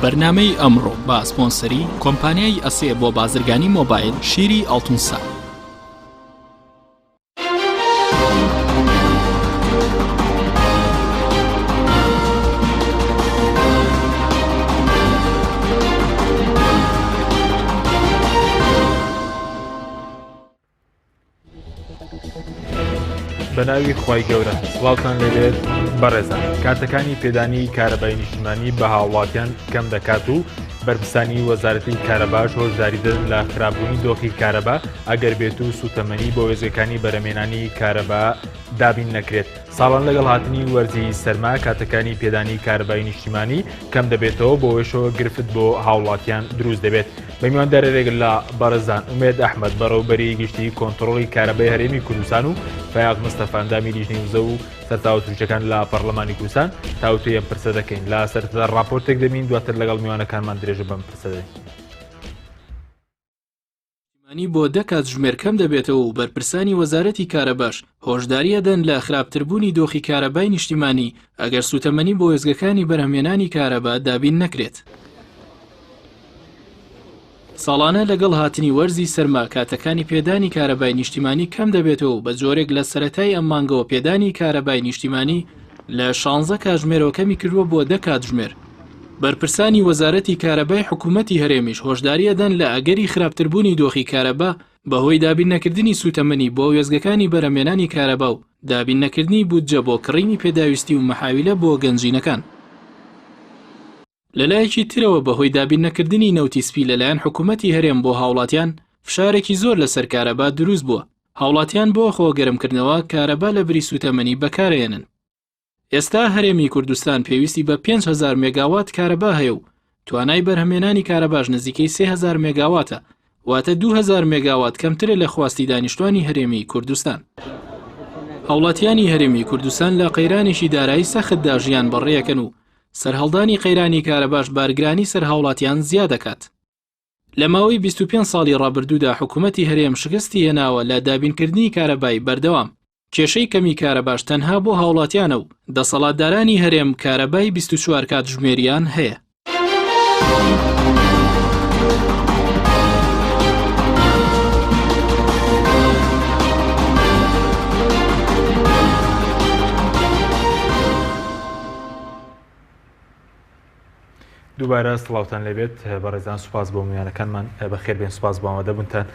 بەرنامەی ئەمڕۆ بە سپۆنسەری کۆمپانیای ئەسێ بۆ بازرگانی مۆبایل شیری ئاڵتونسا. بەناوی خوای گەورە سڵاوتان لێبێت بەڕێزان کاتەکانی پێدانی کارەبای نیشتمانی بە هاوڵاتیان کەم دەکات و بەرپرسانی وەزارەتی کارەباش هۆشداری دەدەن لە خراپبوونی دۆخی کارەبا ئەگەر بێت و سوتەمەنی بۆ وێزگەکانی بەرەمێنانی کارەبا دابین نەکرێت ساڵان لەگەڵ هاتنی وەرزی سەرما کاتەکانی پێدانی کارەبای نیشتیمانی کەم دەبێتەوە بۆوێشەوە گرفت بۆ هاوڵاتیان دروست دەبێت بە میواندارێک لە بەڕێزان ئومێد ئەحمەد بەڕێوبەری گشتی کۆنتڕۆڵی کارەبای هەرێمی کوردستان و فەیاز مستەفا ئەندامی لیژنەی وزە و سەرچاوە سروشتیەکان لە پەرلەمانی کوردستان تاوتوێی ئەم پرسە دەکەین لە سەرەتادا ڕاپۆرتێک دەبین دواتر لەگەڵ میوانەکانمان درێژە بەم پرسە دەدەین. نیشتیمانی بۆ دە کاتژمێر کەم دەبێتەوە و بەرپرسانی وەزارەتی کارەباش هۆشداری ئەدەن لە خراپتربوونی دۆخی کارەبای نیشتیمانی ئەگەر سووتەمەنی بۆ وێستگەکانی بەرهەمهێنانی کارەبا دابین نەکرێت. ساڵانە لەگەڵ هاتنی وەرزی سەرما کاتەکانی پێدانی کارەبای نیشتیمانی کەم دەبێتەوە و بە جۆرێک لە سەرەتای ئەم مانگەوە پێدانی کارەبای نیشتیمانی لە شانزە کاتژمێرەوە کەمی کردووە بۆ دە کاتژمێر. بەرپرسانی وەزارەتی کارەبای حکوومەتی هەرێمیش هۆشداری ئەدەن لە ئەگەری خراپتربوونی دۆخی کارەبا بەهۆی دابین نەکردنی سووتەمەنی بۆ وێستگەکانی بەرهەمێنانی کارەبا و دابین نەکردنی بودجە بۆ کڕینی پێداویستی و مەحاویلە بۆ گەنجینەکان. لەلایەکی ترەوە بەهۆی دابین نەکردنی نەوتی سپی لەلایەن حکوومەتی هەرێم بۆ هاوڵاتیان فشارێکی زۆر لەسەر کارەبا دروست بووە، هاوڵاتیان بۆ خۆ گەرمکردنەوە کارەبا لەبری سووتەمەنی بەکارئەیەنن. ئێستا هەرێمی کوردستان پێویستی بە 5000 مێگاوات کارەبا هەیە و توانای بەرهەمێنانی کارەباش نزیکەی 3000 مێگاواتە، واتە 2000 مێگاوات کەمترە لە خواستی دانیشتوانی هەرێمی کوردستان. هاوڵاتیانی هەرێمی کوردستان لە قەیرانێکی دارایی سەختدا ژیان بەڕێەکەن و سەرهەڵدانی قەیرانی کارەباش بارگرانی سەر هاوڵاتیان زیاد دەکات. لە ماوەی 25 ساڵی ڕابردوودا حکوومەتی هەرێم شکستی هێناوە لە دابینکردنی کارەبای بەردەوام. کێشەی کەمی کارەباش تەنها بۆ هاوڵاتیانە و دەسەڵاتدارانی هەرێم کارەبای 24 کاتژمێریان هەیە. دووبارە سڵاوتان لێبێت بەڕێزان سوپاس بۆ میوانەکانمان بەخێربێن سوپاس بۆ ئامادەبوونتان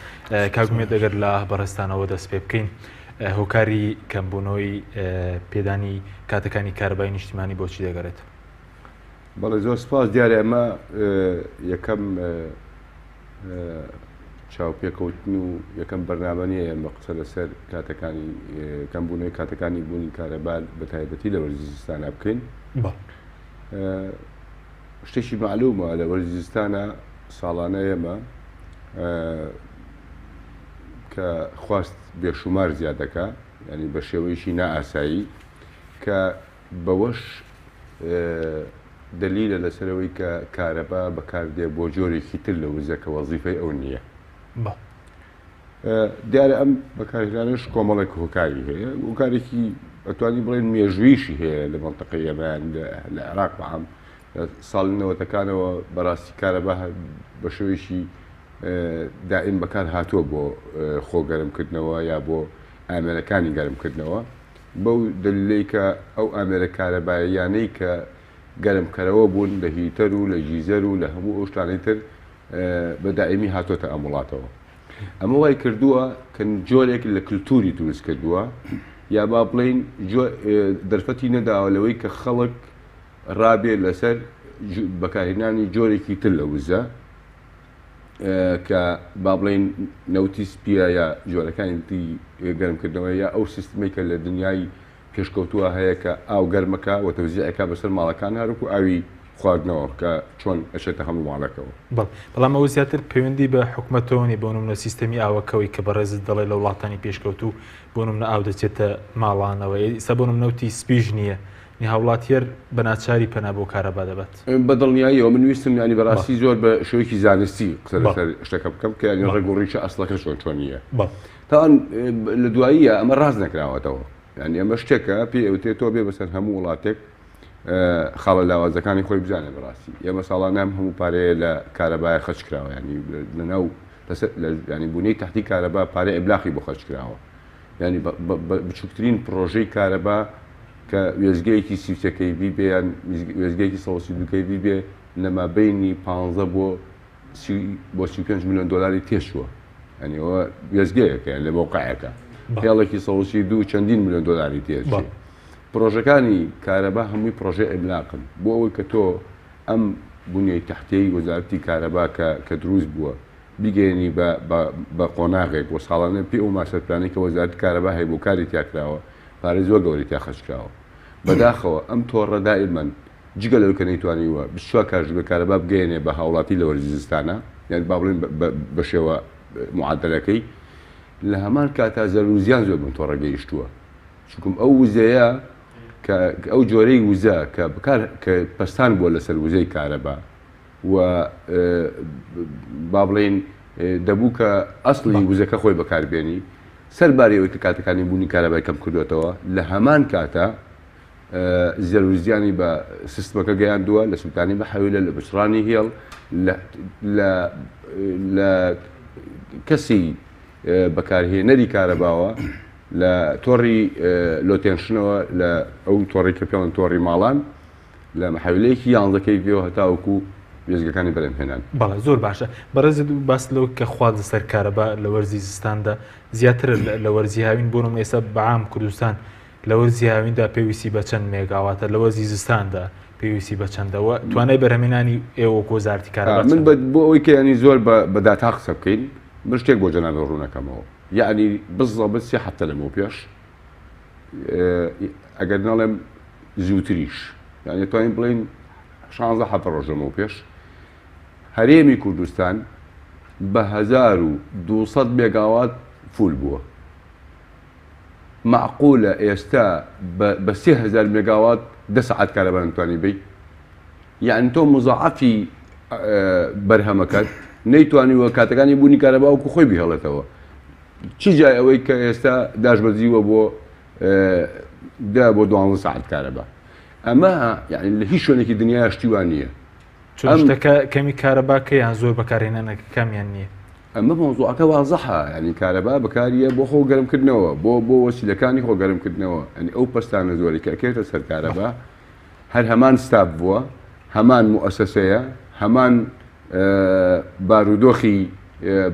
کاک ئومێد ئەگەر لە بەڕێزتانەوە دەست پێ بکەین هۆکاری کەمبوونەوەی پێدانی کاتەکانی کارەبای نیشتیمانی بۆچی دەگەڕێت؟ بەڵێ زۆر سپاس دیارە ئەمە یەکەم چاوپێکەوتن و یەکەم بەرنامە نییە ئێمە قسە لەسەر کاتەکانی کەمبوونەوەی کاتەکانی بوونی کارەبا بە تایبەتی لە وەرزی زستانە بکەین. شتێکی مەعلومە لە وەرزی زستانە ساڵانە ئێمە کە خواست بێشومار زیاد دەکا ینی بە شێوەیەکی نائاسایی کە بەوەش دەلیلە لەسەرەوەی کە کارەبا بەکاردێ بۆ جۆرێکی تر لە وزە کە وەزیفەی ئەو نییە. دیارە ئەم بەکارهێنانەش کۆمەڵێک هۆکاری هەیە، هۆکارێکی ئەتوانی بڵێن مێژوویشی هەیە لە مەنتەقەی ئێمە یان لە عێراق بەعام لە ساڵی نەوەتەکانەوە بەڕاستی کارەبا بە شێوەیەکی دائیم بەکار هاتووە بۆ خۆ گەرمکردنەوە یا بۆ ئامێرەکانی گەرمکردنەوە بەو دەلیلەی کە ئەو ئامێرە کارەباییانەی کە گەرمکەرەوە بوون لە هیتەر و لە گیزەر و لە هەموو ئەو شتانەی تر بە دائیمی هاتۆتە ئەم وڵاتەوە. ئەمە وای کردووە کە جۆرێک لە کلتوری دروست کردووە یا با بڵێین دەرفەتی نەداوە لەوەی کە خەڵک ڕابێ لەسەر بەکارهێنانی جۆرێکی تر لە وزە کە با بڵێین نەوتی سپیە یا جۆرەکانی تری گەرمکردنەوە یا ئەو سیستمێک کە لە دنیای پێشکەوتووە هەیە کە ئاو گەرمەکا و تەوزیعەکا بەسەر ماڵەکان هەروەکو ئاوی خواردنەوە کە چۆن ئەچێتە هەموو ماڵێکەوە. بەڵێ بەڵام ئەوە زیاتر پەیوەندی بە حکومەتەوە نیە بۆ نمونە سیستەمی ئاوەکەوەی کە بەڕێزت دەڵێ لە وڵاتانی پێشکەوتوو بۆ نمونە ئاو دەچێتە ماڵانەوە ئێستا بۆ نمونە نەوتی سپیش نییە نی هاوڵاتیەر بە ناچاری پەنا بۆ کارەبا دەبات. بە دڵنیاییەوە من ویستم یانی بەڕاستی زۆر بە شێوەیەکی زانستی قسە لەسەر شتەکە بکەم کە یانی ڕێگ و ڕیشە ئەسڵەکە چۆن چۆنییە. تاوان لە دواییە ئەمە ڕاست نەکراوەتەوە یانی ئەمە شتێکە پێی ئەوترێت تۆ بێ بەسەر هەموو وڵاتێک. خاڵە لاوازەکانی خۆی بزانێ بەڕاستی ئێمە ساڵانە ئەم هەموو پارەیە لە کارەبایە خەرج کراوە ینی لەناو ینی بوونەی تحتی کارەبا پارە ئبلاقی بۆ خەرج کراوە ینی بچووکترین پرۆژەی کارەبا کە وێزگەیەکی 33 kV بێ یان وێزگەیەکی 132 kV بێ لە مابینی 15 بۆ بۆ 35 میلیۆن دلاری تێچووە ینی ئەوە وێزگەیەکە لە مەوقعەکە هێڵێکی 132 چەندین میلیۆن دلاری تێچوو پڕۆژەکانی کارەبا هەمووی پڕۆژەی عیملاقن، بۆ ئەوەی کە تۆ ئەم بونیەی تەحتیەی وەزارەتی کارەبا کە کە دروست بووە بیگەیەنی بە بە بە قۆناغێک و ساڵانە پێی ئەو ماستەر پلانەی کە وەزارەتی کارەبا هەیە بۆ کاری تیا کراوە پارەی زۆر گەورەی تیا خەرج کراوە. بەداخەوە ئەم تۆڕە دائیمەن جگە لەوەی کە نەیتوانیوە 24 کاتژمێر کارەبا بگەیەنێ بە هاوڵاتی لە وەرزی زستانا یان با بڵێین بە بە شێوە معەدەلەکەی لە هەمان کاتا زەرەر و زیان زۆر بەم تۆڕە گەیشتووە. چونکم ئەو وزەیە کە ئەو جۆرەی وزە کە بکار کە پەستان بووە لەسەر وزەی کارەبا و با بڵێین دەبوو کە ئەسڵی وزەکە خۆی بەکاربێنی سەرباری ئەوەی کە کاتەکانی بوونی کارەبای کەم کردوێتەوە لە هەمان کاتە زیانی بە سیستمەکە گەیاندووە لە سووتانی بە حەویلە لە بچڕانی هێڵ لە کەسی بەکارهێنەری کارەباوە لە تۆڕی low tension ەوە لە ئەو تۆڕی کە پێڵن تۆڕی ماڵان لە محەولەیەکی یانزە kV یەوە هەتاوەکو وێستگەکانی بەرهەمهێنان. بەڵێ زۆر باشە بەڕێزت باس لەوە کە خواست لەسەر کارەبا لە وەرزی زستاندا زیاترە لە وەرزی هاوین بۆ نمونە ئێستا بەعام کوردستان لە وەرزی هاویندا پێویستی بە چەند مێگاواتە لە وەرزی زستاندا پێویستی بە چەندە و توانای بەرهەمێنانی ئێوە وەکو وەزارەتی کارەبا من بۆ ئەوەی کە ینی زۆر بە داتا قسە بکەین من شتێک بۆ جەنابی ڕوونەکەمەوە یەعنی بزەبت سێ هەفتە لەمەو پێش ئەگەر نەڵێم زووتریش یعنی توانین بڵین شانزە هەفتە ڕۆژ لەمەو پێش هەرێمی کوردستان بە 1200 مێگاوات full بووە معقولە ئێستا بە 3000 مێگاوات دە سەعات کارەبا نتوانی بی یەعنی تۆ مزاعەفی بەرهەمەکەت نەیتوانیوە کاتەکانی بوونی کارەبا وەکو خۆی بهێڵێتەوە چی جای ئەوەی کە ئێستا داشبەزیوە بۆ دە بۆ دوانزە سەعات کارەبا ئەمە یعنی لە هیچ شوێنێکی دنیا شتی وا نییە چون شتەکە کەمی کارەباکە یان زۆر بەکارهێنانەکە کامیان نییە ئەمە مەوزوعەکە وازحە یعنی کارەبا بەکاریە بۆ خۆ گەرمکردنەوە بۆ بۆ وەسیلەکانی خۆ گەرمکردنەوە ئەنی ئەو پەستانە زۆری کە ئەکەوێتە سەر کارەبا هەر هەمان ستاف بووە، هەمان موئەسەسەیە، هەمان بارودۆخی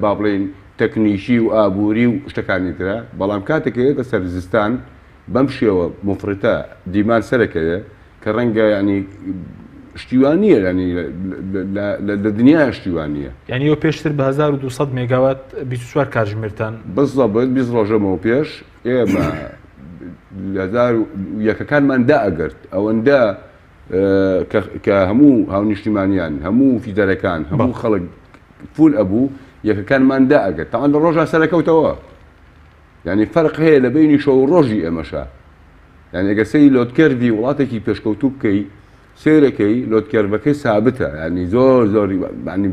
با بڵێین تەکنیکی و ئابووری و شتەکانی ترە، بەڵام کاتێک کە یەتە سەر زستان بەم شێوە موفڕیتە demand سەرەکەوێ کە ڕەنگە یانی شتی وا نییە یانی لە دنیایا شتی وا نییە. یانی ئێوە پێشتر بە 1200 مێگاوات 24 کاتژمێرتان. بزەبت 20 ڕۆژ لەمەو پێش ئێمە هەزار و یەکەکانمان دائەگرت ئەوەندە کە هەموو هاونیشتیمانیان هەموو feeder ەکان هەموو خەڵک full ئەبوو یەکەکانمان دائەگرت تاوان لە ڕۆژا سەرەکەوتەوە یعنی فەرق هەیە لە بینی شەو و ڕۆژی ئێمەشە یعنی ئەگەر سەیری load curve ی وڵاتێکی پێشکەوتوو بکەی سەیرەکەی load curve ەکەی سابتە یعنی زۆر زۆر یعنی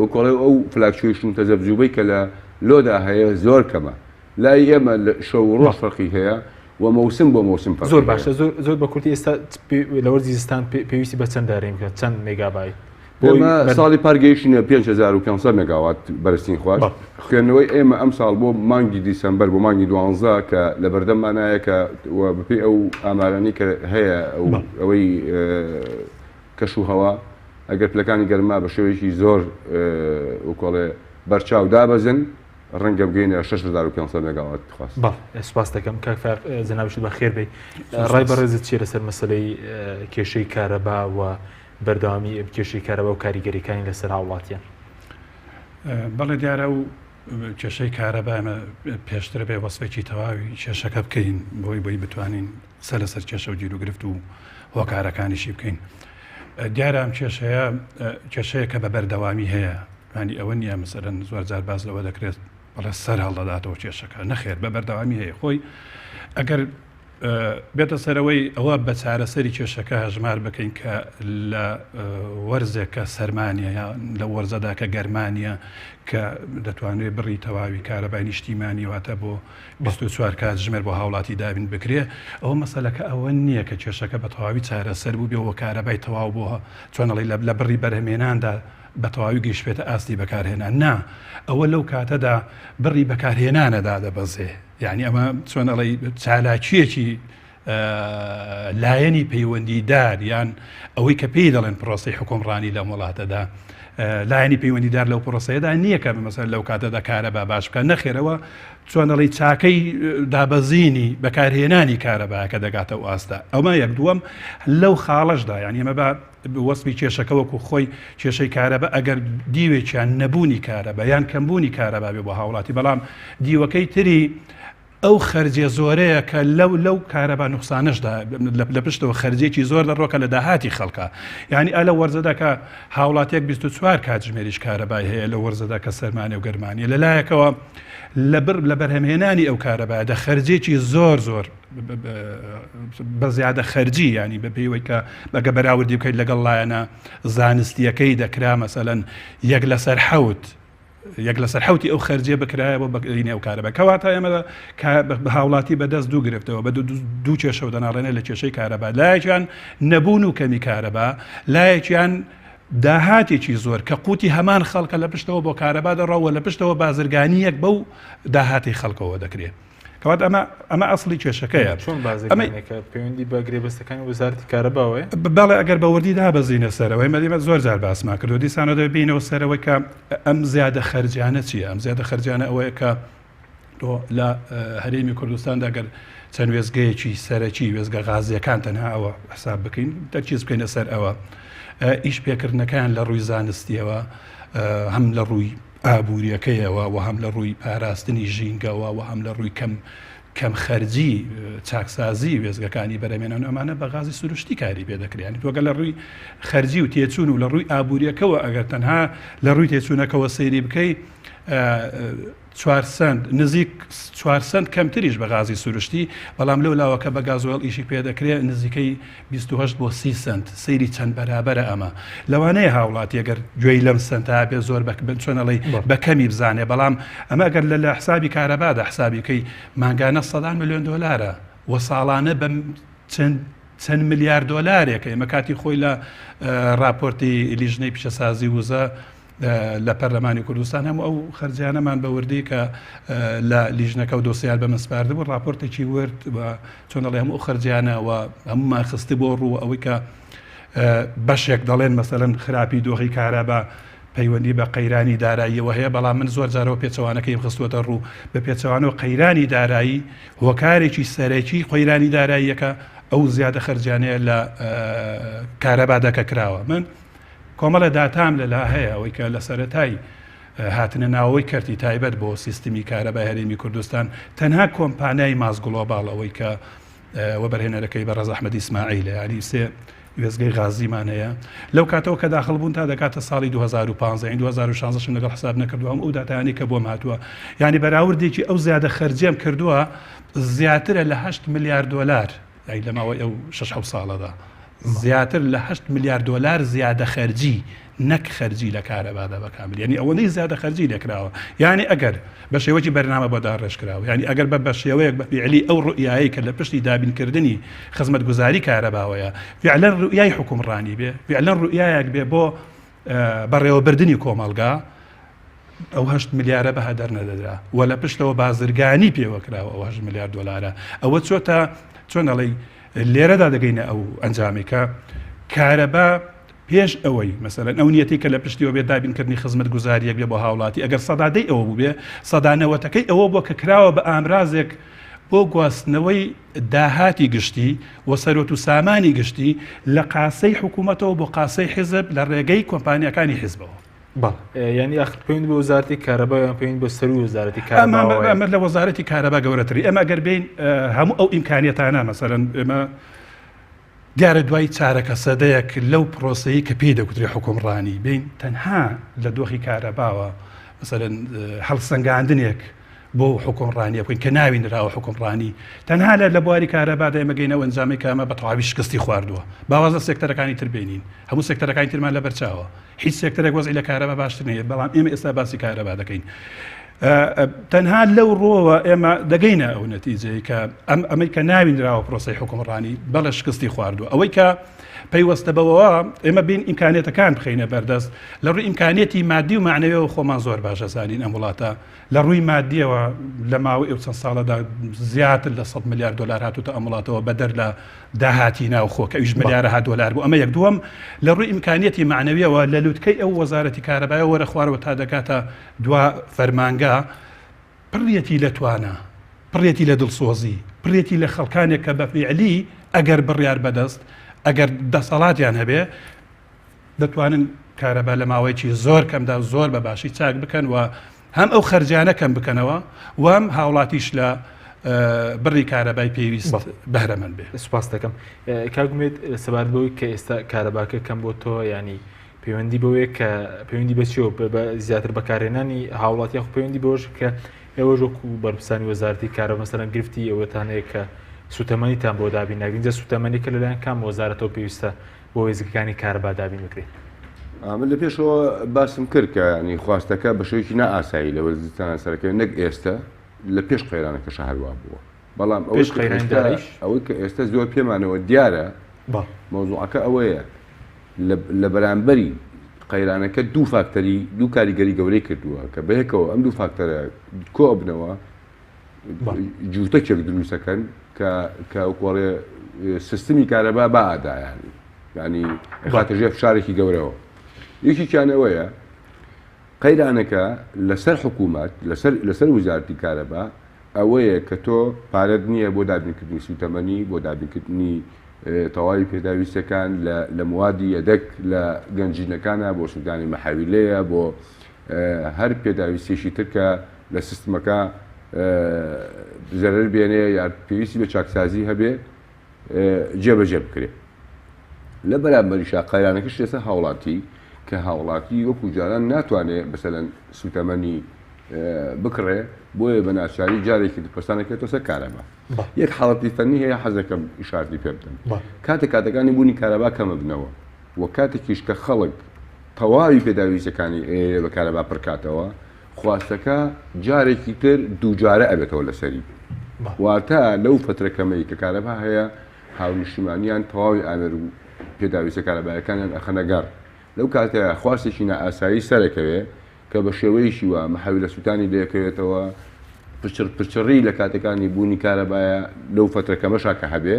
وەکۆڵێ ئەو fluctuation و تەزەبزوبەی کە لە load ا هەیە زۆر کەمە لای ئێمە شەو و ڕۆژ فەرقی هەیە و مەوسم بۆ مەوسم فەرقی زۆر باشە زۆر زۆر بە کورتی ئێستا لە وەرزی زستان پێویستی بە چەند دارین بکات چەند مێگابایت ئێمە ساڵی پار گەیشتینە 5500 مێگاوات بەرزترین خوارد خوێندنەوەی ئێمە ئەم ساڵ بۆ مانگی دیسەمبەر بۆ مانگی دوانزە کە لە بەردەممانایە کە و بەپێی ئەو ئامارانەی کە هەیە ئەوەی کەش و هەوا ئەگەر پلەکانی گەرما بە شێوەیەکی زۆر وکۆڵێ بەرچاو دابەزن ڕەنگە بگەینە 6500 مێگاوات خواست. بەڵێ سوپاست دەکەم کاک فایەق جەنابیشت بەخێر بێی. ڕای بەڕێزت چییە لەسەر مەسەلەی کێشەی کارەبا و بەردەوامی کێشەی کارەبا و کاریگەریەکانی لەسەر هاوڵاتیان؟ بەڵێ دیارە ئەو کێشەی کارەبا ئێمە پێشتر بێ وەسفێکی تەواوی کێشەکە بکەین بۆی بۆی بتوانین قسە لەسەر کێشە و گیروگرفت و هۆکارەکانیشی بکەین. دیارە ئەم کێشەیە کێشەیەکە بە بەردەوامی هەیە ینی ئەوە نییە مەسەرەن زۆر جار باس لەوە دەکرێت بەڵێ سەر هەڵدەداتەوە کێشەکە نەخێر بە بەردەوامی هەیە خۆی ئەگەر بێتە سەرەوەی ئەوە بە چارەسەری کێشەکە هەژمار بکەین کە لە وەرزێک کە سەرمانە یا لە وەرزەدا کە گەرمانە کە دەتوانرێت بڕی تەواوی کارەبای نیشتیمانی واتە بۆ 24 کاتژمێر بۆ هاوڵاتی دابین بکرێ ئەوە مەسەلەکە ئەوە نییە کە کێشەکە بە تەواوی چارەسەر بوو بێەوە کارەبای تەواو بۆ چۆنەڵی لە بڕی بەرهەمێناندا بە تەواوی گەیشتبێتە ئاستی بەکارهێنان نا ئەوە لەو کاتەدا بڕی بەکارهێنانە دادەبەزێ یعنی ئەمە چۆن ئەڵێ چالاکیەکی لایەنی پەیوەندیدار یان ئەوەی کە پێی دەڵێن پرۆسی حکومڕانی لەم وڵاتەدا لایەنی پەیوەندیدار لەو پرۆسەیەدا نییە کە مەسەر لەو کاتەدا کارەبا باش بکە نەخێرەوە چۆن ئەڵی چاکەی دابەزینی بەکارهێنانی کارەباکە دەگاتە و ئاستە ئەومە یەک دووەم لەو خاڵەشدا یان ئێمە بە وەسفی کێشەکە وەکو خۆی کێشەی کارەبا ئەگەر دیوێکیان نەبوونی کارەبا یان کەمبوونی کارەبا بێ بۆ هاوڵاتی بەڵام دیوەکەی تری ئەو خەرجیە زۆرەیە کە لەو لەو کارەبا نوقسانەشدا لە پشتەوە خەرجێکی زۆر دەڕۆ کە لە داهاتی خەڵکە یعنی ئە لە وەرزەدا کە هاوڵاتیەک 24 کاتژمێریش کارەبای هەیە لە وەرزەدا کە سەرمانە و گەرمانیە لە لایەکەوە لە بر لە بەرهەمهێنانی ئەو کارەبایە خەرجێکی زۆر زۆر بە زیادە خەرجی ینی بە پێیوەی کە بەگە بەراوردی بکەیت لەگەڵ لایەنە زانستیەکەی دەکرا مەسەەن یەک لەسەر حەوت یەک لەسەر حوتی ئەو خەرجیە بکرایە بۆ بەکرینی ئەو کارەبا کەواتە ئێمە هاوڵاتی بەدەست دوو گرفتەوە بە دوو کێشەوە دەناڵێنێ لە کێشەی کارەبا لایەکیان نەبوون و کەمی کارەبا لایەکیان داهاتێکی زۆر کە قوتی هەمان خەڵکە لە پشتەوە بۆ کارەبا دەڕەوە لە پشتەوە بازرگانیەک بەو داهاتی خەڵکەوە دەکرێت. کەوات ئەمە ئەمە ئەسڵی کێشەکەیە. چۆن بازرگانیەکە پەیوەندی بە گرێبەستەکانی وەزارەتی کارەباوەیە؟ بەڵێ ئەگەر بە وردی دابەزینە سەرەوەی مەدیمە زۆر جار باسمان کردو دیسانەوە دەبێت بینەوە سەرەوەی کە ئەم زیادە خەرجیانە چییە ئەم زیادە خەرجیانە ئەوەیە کە تۆ لە هەرێمی کوردستاندا گەر چەند وێزگەیەکی سەرەکی وێزگە غازیەکان تەنها ئەوە حساب بکەین تەرکیز بکەینە سەر ئەوە ئیش پێکردنەکان لە ڕووی زانستیەوە هەم لە ڕووی ئابووریەکەیەوە و هەم لە ڕووی پاراستنی ژینگەوە و هەم لە ڕووی کەم کەم خەرجی چاکسازی وێزگەکانی بەرەمێنان ئەمانە بە غازی سروشتی کاری پێ دەکرێن تۆگە لە ڕووی خەرجی و تێچوون و لە ڕووی ئابووریەکەوە ئەگەر تەنها لە ڕووی تێچوونەکەوە سەیری بکەی چوار سەنت نزیک چوار سەنت کەمتریش بە غازی سروشتی، بەڵام لەو لاوە کە بە گازۆیڵ ئیشی پێ دەکرێ نزیکەی 28 بۆ 30 سەنت، سەیری چەند بەرابەرە ئەمە. لەوانەیە هاوڵاتی ئەگەر گوێی لەم سەنتە بێ زۆر بە چۆن ئەڵێی بە کەمی بزانێ، بەڵام ئەمە ئەگەر لە لە حسابی کارەبادا حسابی بکەی مانگانە سەدان ملیۆن دۆلارە و ساڵانە بە چەند چەند ملیار دۆلارێکە. ئێمە کاتی خۆی لە ڕاپۆرتی لیژنەی پیشەسازی وزە لە پەرلەمانی کوردستان هەموو ئەو خەرجیانەمان بە وردی کە لە لیژنەکە و دۆسیار بە من سپاردبوو راپۆرتێکی ورد و چۆن دەڵێ هەموو ئەو خەرجیانە و هەموومان خستی بۆ ڕوو ئەوەی کە بەشێک دەڵێن مەسەلەن خراپی دۆخی کارەبا پەیوەندی بە قەیرانی داراییەوە هەیە بەڵام من زۆر جارەوە پێچەوانەکەیم خستووەتە ڕوو بە پێچەوانەوە قەیرانی دارایی هۆکارێکی سەرەکی قەیرانی داراییەکە ئەو زیادە خەرجیانەیە لە کارەبادا کە کراوە من کۆمەڵە داتام لەلا هەیە ئەوەی کە لە سەرەتای هاتنە ناوەوەی کەرتی تایبەت بۆ سیستمی کارەبای هەرێمی کوردستان تەنها کۆمپانیای ماس گڵۆباڵ ئەوەی کە وەبەرهێنەرەکەی بەڕێز ئەحمەد ئیسماعیلە یانی سێ وێستگەی غازیمان هەیە لەو کاتەوە کە داخل بوون تا دەکاتە ساڵی 2015 یعنی 2016 شم لەگەڵ حساب نەکردووە هەموو ئەو داتایانەی کە بۆم هاتووە یعنی بەراوردێکی ئەو زیادە خەرجیەم کردووە زیاترە لە 8 ملیار دۆلار یانی لە ماوەی ئەو شەش حەوت ساڵەدا زیاتر لە هەشت ملیار دۆلار زیادە خەرجی نەک خەرجی لە کارەبادا بە کامل یعنی ئەوەندەی زیادە خەرجی لێکراوە یعنی ئەگەر بە شێوەکی بەرنامە بۆ داڕێژ کراوە یعنی ئەگەر بە بە شێوەیەک بە فعلی ئەو ڕؤیایەی کە لە پشتی دابینکردنی خزمەتگوزاری کارەباوەیە فعلا ڕؤیای حکومڕانی بێ فعلا ڕؤیایەک بێ بۆ بەڕێوەبردنی کۆمەڵگا ئەو هەشت ملیارە بە هەدەر نەدەدرا و لە پشتەوە بازرگانی پێوە کراوە ئەو هەشت ملیار دۆلارە ئەوە چۆتە چۆن ئەڵێی لێرەدا دەگەینە ئەو ئەنجامێک کە کارەبا پێش ئەوەی مەسەلەن ئەو نیەتی کە لە پشتیەوە بێت دابینکردنی خزمەت گوزاریەک بێ بۆ هاوڵاتی ئەگەر سەدادەی ئەوە بوو بێ سەدا نەوەتەکەی ئەوە بووە کە کراوە بە ئامرازێک بۆ گواستنەوەی داهاتی گشتی و سەرۆت و سامانی گشتی لە قاسەی حکوومەتەوە بۆ قاسەی حیزب لە ڕێگەی کۆمپانیاکانی حیزبەوە. بەڵێ یانی ئاخر پەیوەندی بە وەزارەتی کارەبا یان پەیوەندی بە سەرووی وەزارەتی کارەباوە هەیە؟ ئەمە لە وەزارەتی کارەبا گەورەتری ئێمە ئەگەر بێین هەموو ئەو ئیمکانیەتانە مەسەلەن ئێمە دیارە دوای چارەکە سەدەیەک لەو پرۆسەی کە پێی دەگوترێ حکومڕانی بین تەنها لە دۆخی کارەباوە مەسەلەن هەڵسەنگاندنێک. بۆ حوکمڕانیە بکەین کە ناوی نراوە حوکمڕانی تەنها لە لە بواری کارەبادا ئێمە گەینە ئەو ئەنجامەی کە ئەمە بە تەواوی شکستی خواردووە با واز لە سێکتەرەکانی تر بێنین هەموو سێکتەرەکانی ترمان لەبەرچاوە هیچ سێکتەرێک وەزعی لە کارەبا باشتر نییە بەڵام ئێمە ئێستا باسی کارەبا دەکەین تەنها لەو ڕۆوە ئێمە دەگەینە ئەو نەتیجەی کە ئەم ئەمەی کە ناوی نراوە پرۆسی حکومڕانی بەڵێ شکستی خواردووە ئەوەی کە پەیوەستە بەوەوە ئێمە بین ئیمکانێتەکان بخینە بەردەست لە ڕووی ئیمکانێتی مادی و معنەوەەوە خۆمان زۆر باشە زانین ئەم وڵاتە لە ڕووی مادیەوە لە ماوەی ئەو چەند ساڵەدا زیاتر لە 100 ملیار دلار هاتوتە ئەم وڵاتەوە بەدەر لە داهاتی ناوخۆ کە ئەویش ملیارەها دۆلار بوو ئەمە یەک دووەم لە ڕووی ئیمکانیەتی مەعنەویەوە لە لوتکەی ئەو وەزارەتی کارەبایە وەرە خوارەوە تا دەگاتە دوا فەرمانگە پڕیەتی لە توانا پڕیەتی لە دڵسۆزی پڕیەتی لە خەڵکانێک کە بە فیعلی ئەگەر بڕیار بەدەست ئەگەر دەسەڵاتیان هەبێ دەتوانن کارەبا لە ماوەیەکی زۆر کەمدا زۆر بە باشی چاک بکەن و هەم ئەو خەرجیانە کەم بکەنەوە و هەم هاوڵاتیش لە بڕی کارەبای پێویست بەهرەمەند بێ. سوپاست دەکەم کاک ئومێد سەبارەت بەوەی کە ئێستا کارەباکە کەم بۆتەوە ینی پەیوەندی بەوەیە کە پەیوەندی بەچیەوە بە زیاتر بەکارهێنانی هاوڵاتی یاخود پەیوەندی بەوەش کە ئێوەش وەکو بەرپرسانی وەزارەتی کارەبا مەسەلەن گرفتی ئەوەتان هەیە کە سوتەمەنیتان بۆ دابین ناکرێت جا سوتەمەنیەکە لەلایەن کام وەزارەتەوە پێویستە بۆ وێستگەکانی کارەبا دابین بکرێت؟ من لە پێشەوە باسم کرد کە ینی خواستەکە بە شێوەیەکی نائاسایی لە وەرزستانە سەرەکەی نەک ئێستا لە پێش قەیرانەکەشە هەروا بووە بەڵام پێش قەیرانی داراییش ئەوەی کە ئێستا زۆر پێمانەوە دیارە مەوزوعەکە ئەوەیە لە بەرامبەری قەیرانەکە دوو فاکتەری دوو کاریگەری گەورەی کردووە کە بەیەکەوە ئەم دوو فاکتەرە کۆبنەوە جووتەکێک دروستەکەن کە کە وەکوڵێ سیستمی کارەبا با ئادایانی ینی خاتە ژێر فشارێکی گەورەوە یەکێکیان ئەوەیە قەیرانەکە لەسەر حکوومەت لەسەر لەسەر وزارتی کارەبا ئەوەیە کە تۆ پارەت نییە بۆ دابینکردنی سوتەمەنی بۆ دابینکردنی تەواوی پێداویستەکان لە موادی یەدەک لە گەنجینەکانە بۆ سوودانی مەحاویلەیە بۆ هەر پێداویستێکی تر کە لە سیستمەکە زەرەر بێنێ یا پێویستی بە چاکسازی هەبێ جێبەجێ بکرێ. لە بەرامبەریشا قەیرانەکەش لەسەر هاوڵاتی کە هاوڵاتی وەکو جاران ناتوانێ مەسەلەن سوتەمەنی بکڕێ بۆیە بە ناچاری جارێکی تر پەستانەکەوێتەوە سەر کارەبا. یەک حاڵەتی فەنی هەیە حەزەکەم ئیشارەتی پێ بدەم. کاتێک کاتەکانی بوونی کارەبا کەمەبنەوە و کاتێکیش کە خەڵک تەواوی پێداویستیەکانی ئەیەوێ بە کارەبا پڕکاتەوە خواستەکە جارێکی تر دووجارە ئەبێتەوە لەسەری واتە لەو فترە کەمەی کە کارەبا هەیە هاونیشتیمانیان تەواوی ئامێر و پێداویستە کارەبایەکانیان ئەخەنە گەڕ لەو کاتەیە خواستێکی نائاسایی سەرەکەوێ کە بە شێوەیەکی وا مەحەویلە سووتانی لێکەوێتەوە پچڕ پچڕی لە کاتەکانی بوونی کارەبایە لەو فترە کەمەشا کە هەبێ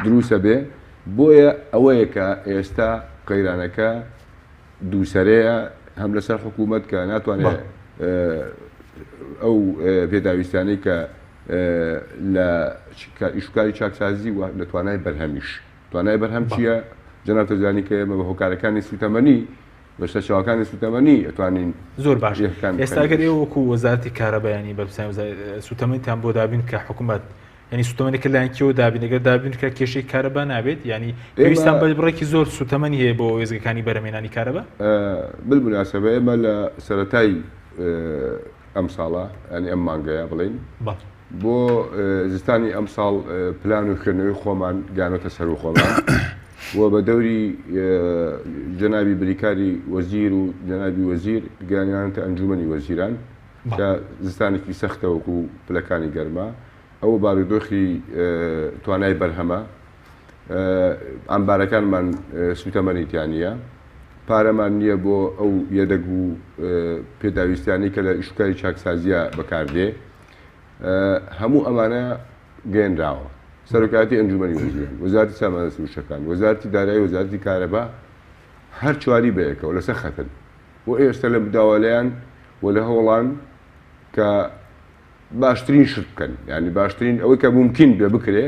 دروستە بێ بۆیە ئەوەیە کە ئێستا قەیرانەکە دووسەرەیە هەم لەسەر حکوومەت کە ناتوانێت ئەو پێداویستانەی کە لە ئیشکاری چاکسازی و لە توانای بەرهەمیش توانای بەرهەم چییە جەناب تەزانی کە ئێمە بە هۆکارەکانی سوتەمەنی بە سەرچاوەکانی سوتەمەنی ئەتوانین زۆر باش ئێستا گەر ئێوە وەکو وەزارەتی کارەبایانی بەرپرسانی سوتەمەنیتان بۆ دابین کە حکوومەت یعنی سوتەمەنی کە لایەن کێوە دابین ئەگەر دابین کرا کێشەی کارەبا نابێت یعنی پێویستان بە بڕێکی زۆر سوتەمەنی هەیە بۆ وێستگەکانی بەرهەمهێنانی کارەبا بالمناسبە ئێمە لە سەرەتای ئەم ساڵە ینی ئەم مانگەیە بڵین بۆ زستانی ئەم ساڵ پلان و خوێندنەوەی خۆمان گانۆتە سەر و خۆمان و بە دەوری جەنابی بریکاری وەزیر و جەنابی وەزیر گەیانیانەتە ئەنجومەنی وەزیران کە زستانێکی سەختە وەکو پلەکانی گەرما ئەوە بارودۆخی توانای بەرهەمە ئەمبارەکانمان سوتەمەنی تیا نییە پارەمان نییە بۆ ئەو یەدەگ و پێداویستیانەی کە لە ئیشوکاری چاکسازیە بەکاردێ هەموو ئەمانە گەێنراوە سەرۆکایەتی ئەنجومەنی وەزیران وەزارەتی سامانە سروشتەکان وەزارەتی دارایی وەزارەتی کارەبا هەر چواری بەیەکەوە لەسەر خەتن و ئێستا لە داوالەیان و لە هەوڵان کە باشترین شت بکەن یعنی باشترین ئەوەی کە ممکن بێ بکرێ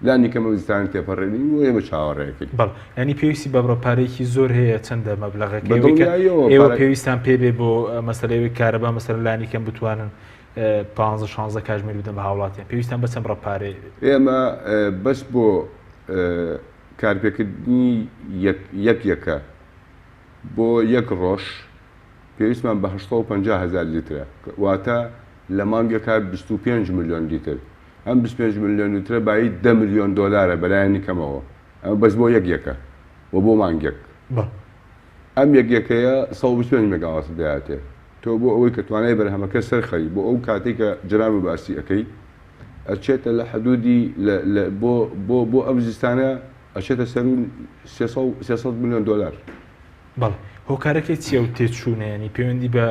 لانی کەم ئەو زستانە تێپەڕێنین و ئێمە چاوەڕێکین. بەڵێ یانی پێویستی بە بڕە پارەیەکی زۆر هەیە چەندە مەبلەغەکەی ئەوەی کە بەدڵنیاییەوە ئێوە پارە پێویستان پێ بێ بۆ مەسەلەی ئەوەی کارەبا مەسەلەن لانی کەم بتوانن پانزە شانزە کاژمێر بدەن بە هاوڵاتیان پێویستان بە چەند بڕە پارەیە؟ ئێمە بەس بۆ کارپێکردنی یەک یەک یەکە بۆ یەک ڕۆژ پێویستمان بە 850 هەزار لیترە واتە. لە مانگێکا 25 ملیۆن لیتر ئەم 25 ملیۆن لیترە بایی 10 ملیۆن دۆلارە بەلایەنی کەمەوە ئەمە بەس بۆ یەک یەکە و بۆ مانگێک. بەڵێ. ئەم یەک یەکەیە 125 مێگاوات دەیاتێ. تۆ بۆ ئەوەی کە توانای بەرهەمەکە سەرخەی بۆ ئەو کاتەی کە جەنابت باسی ئەکەی ئەچێتە لە حدودی لە لە بۆ بۆ بۆ ئەم زستانە ئەچێتە سەرو 300 ملیۆن دۆلار. بەڵێ هۆکارەکەی چیە ئەو تێچوونە یانی پەیوەندی بە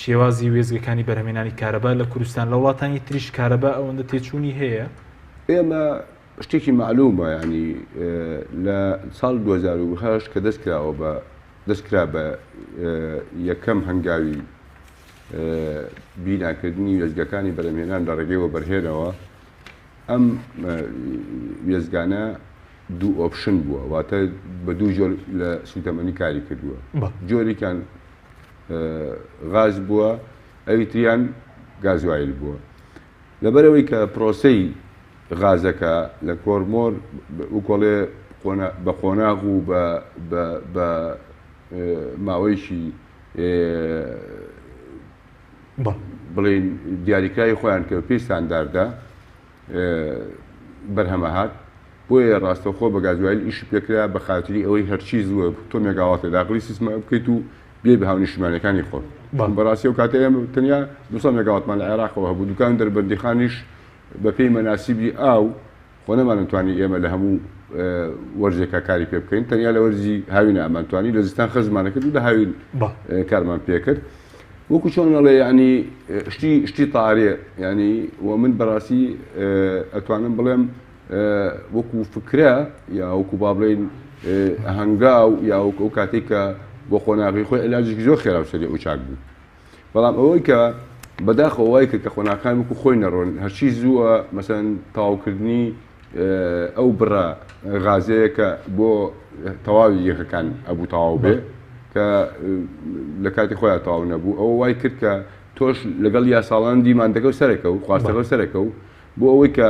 شێوازی وێستگەکانی بەرهەمێنانی کارەبا لە کوردستان لە وڵاتانی تریش کارەبا ئەوەندە تێچوونی هەیە؟ ئێمە شتێکی مەعلومە یانی لە ساڵ 2008 کە دەست کراوە بە دەست کرا بە یەکەم هەنگاوی بیناکردنی وێستگەکانی بەرهەمهێنان لە ڕێگەی وەبەرهێنەوە ئەم وێستگانە دوو option بووە واتە بە دوو جۆر لە سوتەمەنی کاری کردووە جۆرێکیان غاز بووە ئەوی تریان گازوایل بووە لەبەرئەوەی کە پرۆسەی غازەکە لە کۆرمۆر وکۆڵێ بە قۆناغ و بە ماوەیەکی بڵێین دیاریکراوی خۆیان کە پێی ستانداردە بەرهەمە هات بۆیە ڕاستەوخۆ بە گازوایل ئیشی پێکرا بە خاتری ئەوەی هەرچی زووە تۆ مێگاواتە داخلی سیستمە بکەیت و بێ بە هاونیشتمانەکانی خۆت بەڕاستی ئەو کاتە ئێمە تەنیا 200 مێگاواتمان لە عێراقەوە هەبوو دوکان دەربەندیخانیش بەپێی مەناسیبی ئاو خۆ نەمانتوانی ئێمە لە هەموو وەرزێکا کاری پێ بکەین تەنیا لە وەرزی هاوینە ئەمانتوانی لە زستان خەزمانە کرد و لە هاوین کارمان پێکرد وەکو چۆن ئەڵێ ینی شتی شتی تارێ ینی و من بەڕاستی ئەتوانم بڵێم وەکو فکرە یا وەکو با بڵێین هەنگاو یا وەکو ئەو کاتێک کە بۆ قۆناغی خۆی علاجێکی زۆر خێرا و سەریع و چاک بوو بەڵام ئەوەی کە بەداخەوە وای کرد کە قۆناغەکان وەکو خۆی نەڕۆن هەرچی زووە مەسەن تەواوکردنی ئەو بڕە غازەیە کە بۆ تەواوی یەکەکان ئەبوو تەواو بێ کە لە کاتی خۆیان تەواو نەبوو ئەوە وای کرد کە تۆش لەگەڵ یاساڵان دیماندەکە و سەرەکە و خواستەکە و سەرەکە و بۆ ئەوەی کە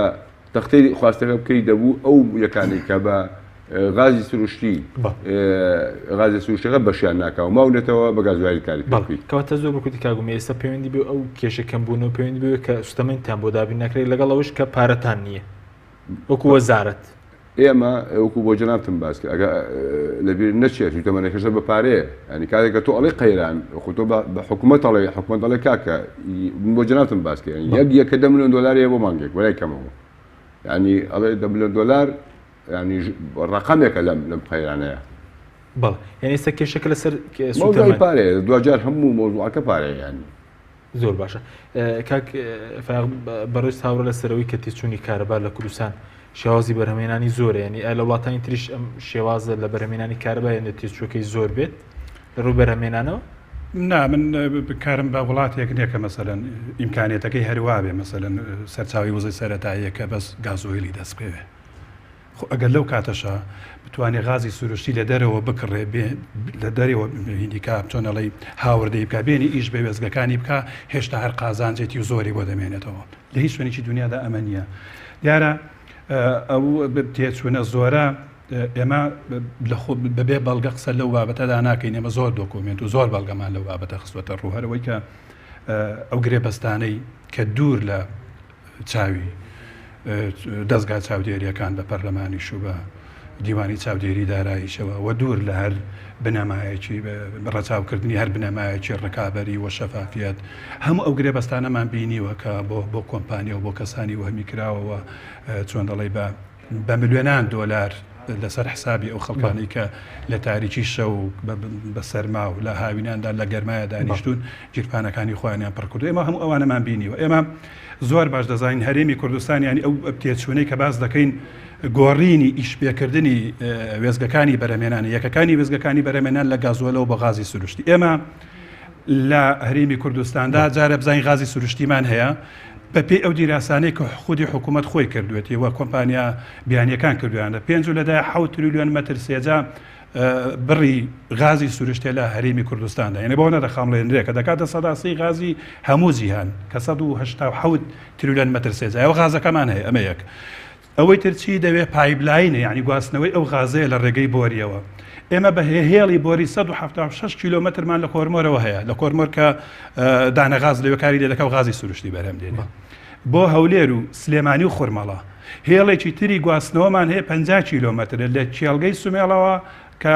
تەختەی خواستەکە بکەی دەبوو ئەو یەکانەی کە بە غازی سروشتی غازی سروشتەکە بەشیان ناکا و ماونەتەوە بە گازوایل کاری پێ بکەی. کەواتە زۆر بە کورتی کاک ئومێد ئێستا پەیوەندی بێ ئەو کێشە کەمبوونەوە پەیوەندی بێ کە سوتەمەنیتان بۆ دابین ناکرێت لەگەڵ ئەوەش کە پارەتان نییە وەکو وەزارەت. ئێمە وەکو بۆ جەنابتم باس کرد ئەگە لەبیر نەچێت سوتەمەنەکەش بە پارەیە یانی کاتێک کە تۆ ئەڵێ قەیران خۆ تۆ بە حکوومەت ئەڵێ حکوومەت ئەڵێ کاکە بۆ جەنابتم باس کرد یەک یەکە دە ملیۆن دۆلارەیە بۆ مانگێک بەلای کەمەوە یانی ئەڵێ دە ملیۆن دۆلار یانی ڕەقەمێکە لەم لەم قەیرانەیە. بەڵێ یانی ئێستا کێشەکە لەسەر سوتەمەنی پارەیە دواجار هەموو مەوزوعەکە پارەیە یانی. زۆر باشە کاک فایەق بەڕێز هاوڕێ لەسەرەوەی کە تێچوونی کارەبا لە کوردستان شێوازی بەرهەمێنانی زۆرە یعنی ئایا لە وڵاتانی تریش ئەم شێوازە لە بەرهەمێنانی کارەبا یعنی تێچووەکەی زۆر بێت لە ڕووی بەرهەمێنانەوە؟ نا من کارم بە وڵاتێک نییە کە مەسەلەن ئیمکانیەتەکەی هەروا بێ مەسەلەن سەرچاوی وزەی سەرەتاییەکە بەس گازۆیلی دەست بکەوێ خۆ ئەگەر لەو کاتەشا بتوانێ غازی سروشتی لە دەرەوە بکڕێ بێ لە دەرەوە هینی کا چۆن ئەڵێی هاوردەی بکا بێنی ئیش بە وێستگەکانی بکا هێشتا هەر قازانجێتی و زۆری بۆ دەمێنێتەوە لە هیچ شوێنێکی دنیادا ئەمە نییە دیارە ئەو تێچوونە زۆرە ئێمە لە خۆ بەبێ بەڵگە قسە لەو بابەتەدا ناکەین ئێمە زۆر دۆکۆمێنت و زۆر بەڵگەمان لەو بابەتە خستوەتە ڕوو هەرەوەی کە ئەو گرێبەستانەی کە دوور لە چاوی دەزگا چاودێرییەکان بە پەرلەمانیش و بە دیوانی چاودێری داراییشەوە و دوور لە هەر بنەمایەکی ڕەچاوکردنی هەر بنەمایەکی ڕکابەری و شەفافیەت هەموو ئەو گرێبەستانەمان بینیوە کە بۆ بۆ کۆمپانیا و بۆ کەسانی وەهمی کراوەوە چۆن دەڵێی بە بە ملیۆنان دۆلار لەسەر حسابی ئەو خەڵکانەی کە لە تاریکی شەو بە سەرما و لە هاویناندا لە گەرمایە دانیشتوون گیرفانەکانی خۆیانیان پڕ کردو ئێمە هەموو ئەوانەمان بینیوە ئێمە زۆر باش دەزانین هەرێمی کوردستان ینی ئەو تێچوونەی کە باس دەکەین گۆڕینی ئیشپێکردنی وێزگەکانی بەرەمێنان یەکەکانی وێزگەکانی بەرەمێنان لە گازۆلەوە بە غازی سروشتی ئێمە لە هەرێمی کوردستاندا جارە بزانین غازی سروشتیمان هەیە بەپێی ئەو دیراسانەی کە خودی حکوومەت خۆی کردوێتی و کۆمپانیا بیانیەکان کردویانە پێنج و لەدای حەوت تریلیۆن مەتر سێجا بڕی غازی سروشتێ لە هەرێمی کوردستاندا یعنی بۆ نەدەخامڵێنرێ کە دەکاتە سەدا سی غازی هەموو جیهان کە 187 تریلیۆن مەتر سێجا ئەو غازەکەمان هەیە ئەمە یەک ئەوەی تر چی دەوێ پایبلاینە یعنی گواستنەوەی ئەو غازەیە لە ڕێگەی بۆریەوە. ئێمە بە هێڵی بۆری 176 کیلۆمەترمان لە کۆرمۆرەوە هەیە لە کۆرمۆر کە دانەغاز لەوێ کاری لێ دەکا و غازی سروشتی بەرهەم دێنێ بۆ هەولێر و سلێمانی و خورمەڵە. هێڵێکی تری گواستنەوەمان هەیە 50 کیلۆمەترە لە کێڵگەی سمێڵەوە کە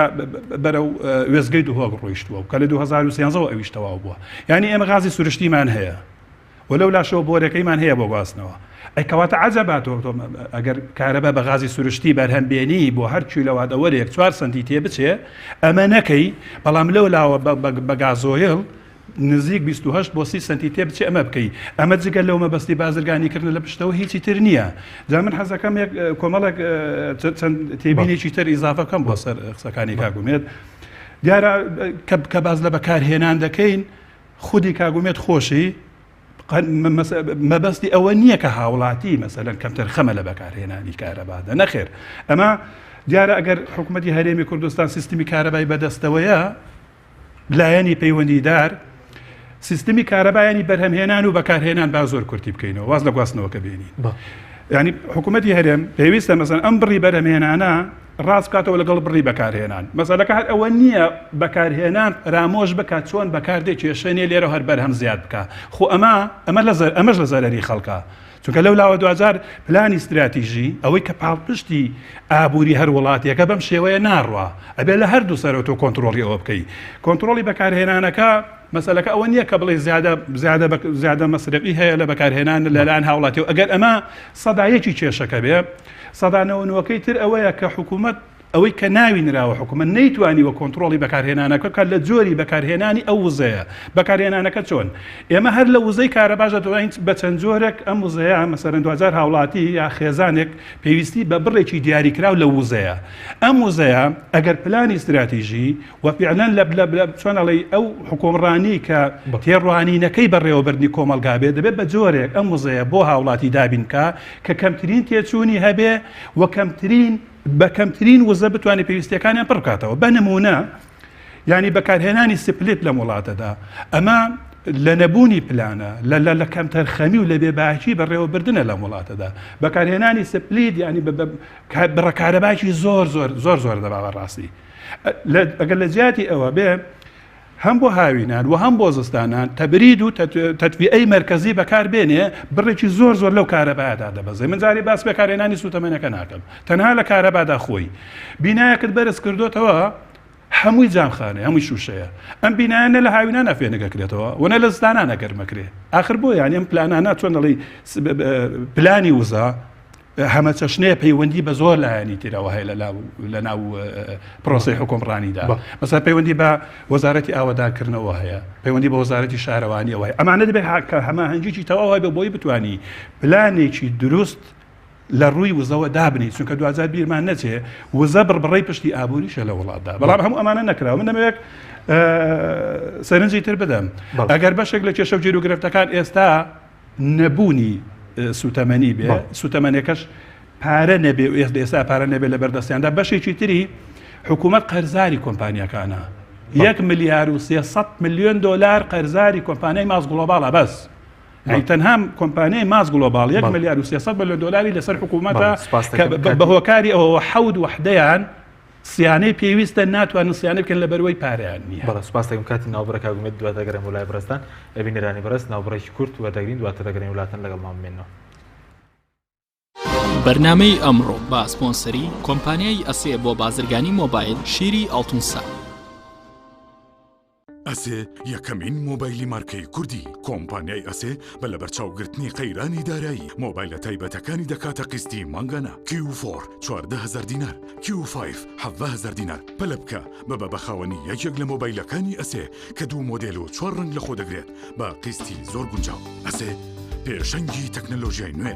بەرەو وێستگەی دهۆک ڕۆیشتووە و کە لە 2013ەوە ئەویش تەواو بووە. یانی ئێمە غازی سروشتیمان هەیە. و لەو لاشەوە بۆرەکەیمان هەیە بۆ گواستنەوە. ئەی کەواتە عەجەبە تۆ تۆ ئەگەر کارەبا بە غازی سروشتی بەرهەم بێنی بۆ هەر کیلۆوات ئەوەرێک چوار سەنتی تێ بچێ ئەمە نەکەی بەڵام لەو لاوە بە گازۆیل نزیک 28 بۆ 30 سەنتی تێ بچێ ئەمە بکەی ئەمە جگە لەو مەبەستی بازرگانی کردن لە پشتەوە هیچی تر نییە جا من حەزەکەم یەک کۆمەڵێک چەند تێبینێکی تر ئیزافە بکەم بۆ سەر قسەکانی کاک ئومێد دیارە کە باز لە بەکارهێنان دەکەین خودی کاک ئومێد خۆشی مەبەستی ئەوە نییە کە هاوڵاتی مەسەلەن کەمتەرخەمە لە بەکارهێنانی کارەبادا نەخێر ئەمە دیارە ئەگەر حکوومەتی هەرێمی کوردستان سیستمی کارەبای بەدەستەوەیە لایەنی پەیوەندیدار سیستمی کارەبایانی بەرهەمهێنان و بەکارهێنان با زۆر کورتی بکەینەوە واز لە گواستنەوەکە بێنین ینی حکوومەتی هەرێم پێویستە مەسەن ئەم بڕی بەرهەمهێنانە ڕاست بکاتەوە لەگەڵ بڕی بەکارهێنان مەسەلەکە هەر ئەوە نییە بەکارهێنان فرامۆش بکات چۆن بەکاردێ کێشە نییە لێرە هەر بەرهەم زیاد بکە خۆ ئەمە ئەمە لە ئەمەش لە زەرەری خەڵکە چونکە لەو لاوە دواجار پلانی ستراتیژی ئەوەی کە پاڵپشتی ئابووری هەر وڵاتێکە بەم شێوەیە ناڕوا ئەبێ لە هەردوو سەرەوە تۆ کۆنترۆڵی ئەوە بکەی کۆنترۆڵی بەکارهێنانەکە مەسەلەکە ئەوە نییە کە بڵێ زیادە زیادە زیادە مەسرەفی هەیە لە بەکارهێنان لەلایەن هاوڵاتی و ئەگەر ئەمە سەدا یەکی کێشەکە بێ سەدا نەوەنوەکەی تر ئەوەیە کە حکوومەت ئەوەی کە ناوی نراوە حکوومەت نەیتوانیوە کۆنترۆڵی بەکارهێنانەکە بکات لە جۆری بەکارهێنانی ئەو وزەیە بەکارهێنانەکە چۆن ئێمە هەر لە وزەی کارەباش دەتوانین بە چەند جۆرێک ئەم وزەیە مەسەرەن دواجار هاوڵاتی یا خێزانێک پێویستی بە بڕێکی دیاریکراو لە وزەیە ئەم وزەیە ئەگەر پلانی ستراتیژی و فعلەن لە لە لە چۆن ئەڵێی ئەو حوکمڕانی کە تێڕوانینەکەی بەڕێوەبردنی کۆمەڵگا بێ دەبێت بە جۆرێک ئەم وزەیە بۆ هاوڵاتی دابین بکا کە کەمترین تێچوونی هەبێ و کەمترین بە کەمترین وزە بتوانێت پێویستیەکانیان پڕ بکاتەوە بە نمونە یعنی بەکارهێنانی split لەم وڵاتەدا ئەمە لە نەبوونی پلانە لە لە لە کەمتەرخەمی و لە بێباکی بەڕێوەبردنە لەم وڵاتەدا بەکارهێنانی split یعنی بڕە کارەباکی زۆر زۆر زۆر زۆر دەبا بەڕاستی ئەگەر لە جیاتی ئەوە بێ هەم بۆ هاوینان و هەم بۆ زستانان تەبرید و تەدفیئەی مەرکەزی بەکار بێنێ بڕێکی زۆر زۆر لەو کارەبایەدا دەبەزێ من جاری باس بەکارهێنانی سوتەمەنەکە ناکەم تەنها لە کارەبادا خۆی بینایەکت بەرز کردوتەوە هەمووی جامخانەیە هەمووی شوشەیە ئەم بینایە نە لە هاوینانە فێنەکەکرێتەوە و نە لە زستانانە گەرمەکرێ ئاخر بۆ یانی ئەم پلانانە چۆن دەڵێی پلانی وزە هەمەچەشنەیە پەیوەندی بە زۆر لایەنی ترەوە هەیە لە ناو پرۆسەی حکومڕانیدا مەسەر پەیوەندی بە وەزارەتی ئاوەدانکردنەوە هەیە پەیوەندی بە وەزارەتی شارەوانیەوە هەیە ئەمانە دەبێت کە هەماهەنگیی تەواو هەبێ بۆی بتانی پلانێکی دروست لە ڕووی وزەوە دابنی چونکە دوجار بیرمان نەچێ وزە بڕبڕەی پشتی ئابووریشە لە وڵاتدا بەڵام هەموو ئەمانە نەکراوە من دەمەوێت سەرنجی تر بدەم ئەگەر بەشێک لە کێشە و گیروگرفتەکان ئێستا نەبوونی سوتەمەنی بێ سوتەمەنەکەش پارە نەبێ و ئێستا ئێستا پارە نەبێ لە بەردەستیاندا بەشێکی تری حکوومەت قەرزاری کۆمپانیەکانە یەک ملیار و 300 میلیۆن دلار قەرزاری کۆمپانیای ماس گڵۆباڵە بەس یعنی تەنها کۆمپانیای ماس گڵۆباڵ یەک ملیار و 300 میلیۆن دلاری لەسەر حکوومەتە بە هۆکاری ئەوەوە حەوت وحدەیان سیانەی پێویستە ناتوانن سیانە بکەن لەبەروەی پارەیان نییە. بەڵێ سوپاست دەکەم کاتی ناوبڕە کاک ئومێد دواتر دەگەڕێم بۆ لای بەڕێزتان بینەرانی بەڕێز ناوبڕێکی کورت وەردەگرین دواتر دەگەڕێین ولاتان لەگەڵمان بمێنەوە. بەرنامەی ئەمڕۆ بە سپۆنسەری کۆمپانیای ئەسێ بۆ بازرگانی مۆبایل شیری ئاڵتون سا. ئەسێ یەکەمین مۆبایلی مارکەی کوردی، کۆمپانیای ئەسێ بە لەبەرچاوگرتنی قەیرانی دارایی، مۆبایلە تایبەتەکانی دەکاتە قیستی مانگانە، کیو فۆر 14 هەزار دینار، کیو فایڤ 17 هەزار دینار، پەلە بکە ببە بە خاوەنی یەکێک لە مۆبایلەکانی ئەسێ کە دوو مۆدێل و چوار ڕەنگ لەخۆدەگرێت بە قیستی زۆر گونجاو. ئەسێ پێشەنگی تەکنەلۆژیای نوێ.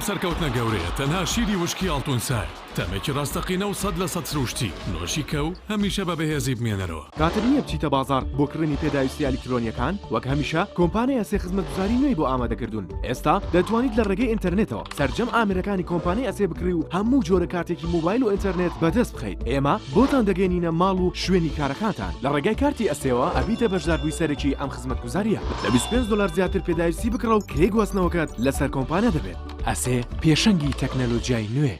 سەرکەوتنە گەورەیە تەنها شیری وشکی ئاڵتون سایە، تامێکی ڕاستەقینە و 100% سروشتی، نۆشی کە و هەمیشە بە بەهێزی بمێنەرەوە. کاتت نییە بچیتە بازاڕ بۆ کڕینی پێداویستییە ئەلیکترۆنییەکان؟ وەک هەمیشە کۆمپانیای ئەسێ خزمەتگوزاری نوێی بۆ ئامادەکردوون. ئێستا دەتوانیت لە ڕێگەی ئینتەرنێتەوە سەرجەم ئامێرەکانی کۆمپانیای ئەسێ بکڕی و هەموو جۆرە کارتێکی مۆبایل و ئینتەرنێت بەدەست بخەیت. ئێمە بۆتان دەگەیەنینە ماڵ و شوێنی کارەکانتان. لە ڕێگای کارتی ئەسێوە ئەبیتە بەشداربووی سەرەکی ئەم خزمەتگوزارییە. لە 25 دۆلار زیاتر پێداویستی بکڕە و کرێی گواستنەوەکەت لەسەر کۆمپانیا دەبێت. ئەسێ پێشەنگی تەکنەلۆجیای نوێ.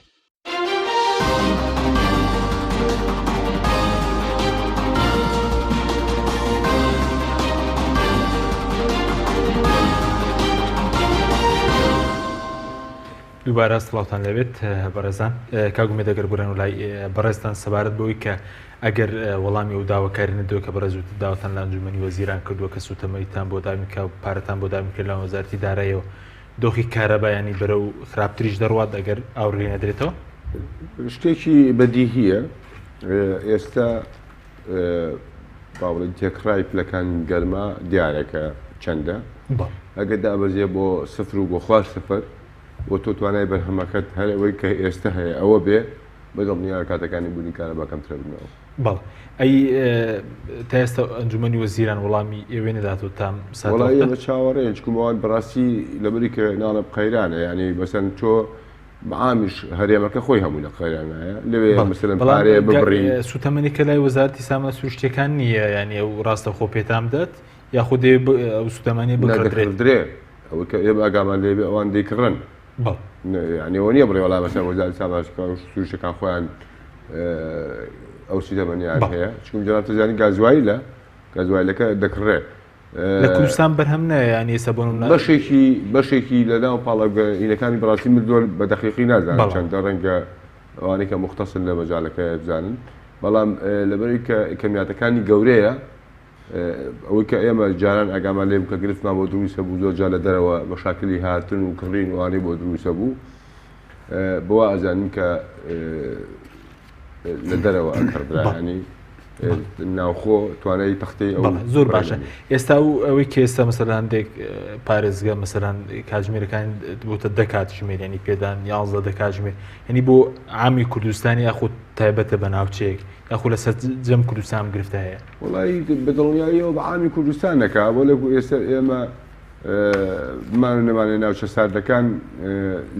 دووبارە سڵاوتان لێبێت بەڕێزان کاک ئومێد ئەگەر بگەڕێن و لای بەڕێزتان سەبارەت بەوەی کە ئەگەر وەڵامی ئەو داواکاری نەدەوە کە بەڕێز وتت داواتان لە ئەنجومەنی وەزیران کردووە کە سوتەمەنیتان بۆ دابین کا و پارەتان بۆ دابین کرد لە وەزارەتی دارایەوە دۆخی کارەبا ینی بەرەو خراپتریش دەڕوات ئەگەر ئاوڕ لێ نەدرێتەوە؟ شتێکی بەدیهیە ئێستا با بڵێین تێکڕای پلەکانی گەرما دیارە کە چەندە ئەگەر دابەزێ بۆ سفر و بۆ خوار سفر و تۆ توانای بەرهەمەکەت هەر ئەوەی کە ئێستا هەیە ئەوە بێ بەدڵنیا کاتەکانی بوونی کارەبا کەمترە بنەوە. بەڵێ ئەی تا ئێستا ئەنجومەنی وەزیران وەڵامی ئێوەی نەداتەوە تام ساتەوەختە؟ وەڵایی ئێمە چاوەڕێین چونکە ئەوان بەڕاستی لەبەری کە ناڵێم قەیرانە یانی مەسەن تۆ بەعامیش هەرێمەکە خۆی هەمووی لە قەیرانایە لەوێ مەسەلەن بەڵام پارەیە ببڕی سوتەمەنی کە لای وەزارەتی سامانە سروشتیەکان نییە یانی ئەو ڕاستەوخۆ پێتان بدات یاخود دەیەوێت ئەو سوتەمەنیە نا بکڕدرێت؟ دەکڕدرێ ئەوەی کە ئێمە ئاگامان لێ بێ ئەوان دەیکڕن بەڵێ. یانی ئەوە نییە بڵێ وەڵا مەسەلەن وەزارەتی سامانە سروشتیەکان خۆیان ئەو سوتەمەنیان هەیە چونکە جەنابت دەزانی گازوایلە گازوایلەکە دەکڕێ لە کوردستان بەرهەم نایە یانی ئێستا بۆ نمونە بەشێکی بەشێکی لە ناو پاڵاوگە هینەکانی بەڕاستی من زۆر بە دەقیقی نازانم چەندە ڕەنگە ئەوانەی کە موختەسن لە مەجالەکە بزانن بەڵام لەبەرەوەی کە کەمیاتەکانی گەورەیە ئەوەی کە ئێمە جاران ئاگامان لێ بوو کە گرفتمان بۆ دروستە بوو زۆر جار لە دەرەوە مەشاکلی هاتن و کڕین وانەی بۆ دروستە بوو بەوە ئەزانین کە لە دەرەوە ئەکڕدرا ینی ناوخۆ توانای تەختەی ئەو زۆر باشە ئێستا و ئەوەی کە ئێستا مەسەلەن هەندێک پارێزگە مەسەلەن کاتژمێرەکان بۆتە دە کاتژمێر ینی پێدان یازدە دە کاتژمێر ینی بۆ عامی کوردستانی یاخود تایبەتە بە ناوچەیەک یاخود لەسەر جەم کوردستان گرفتە هەیە وڵی بەدڵنیاییەوە بە عامی کوردستان نەکا بۆ لەگو ئێستا ئێمە بمان و نەمانێ ناوچە ساردەکان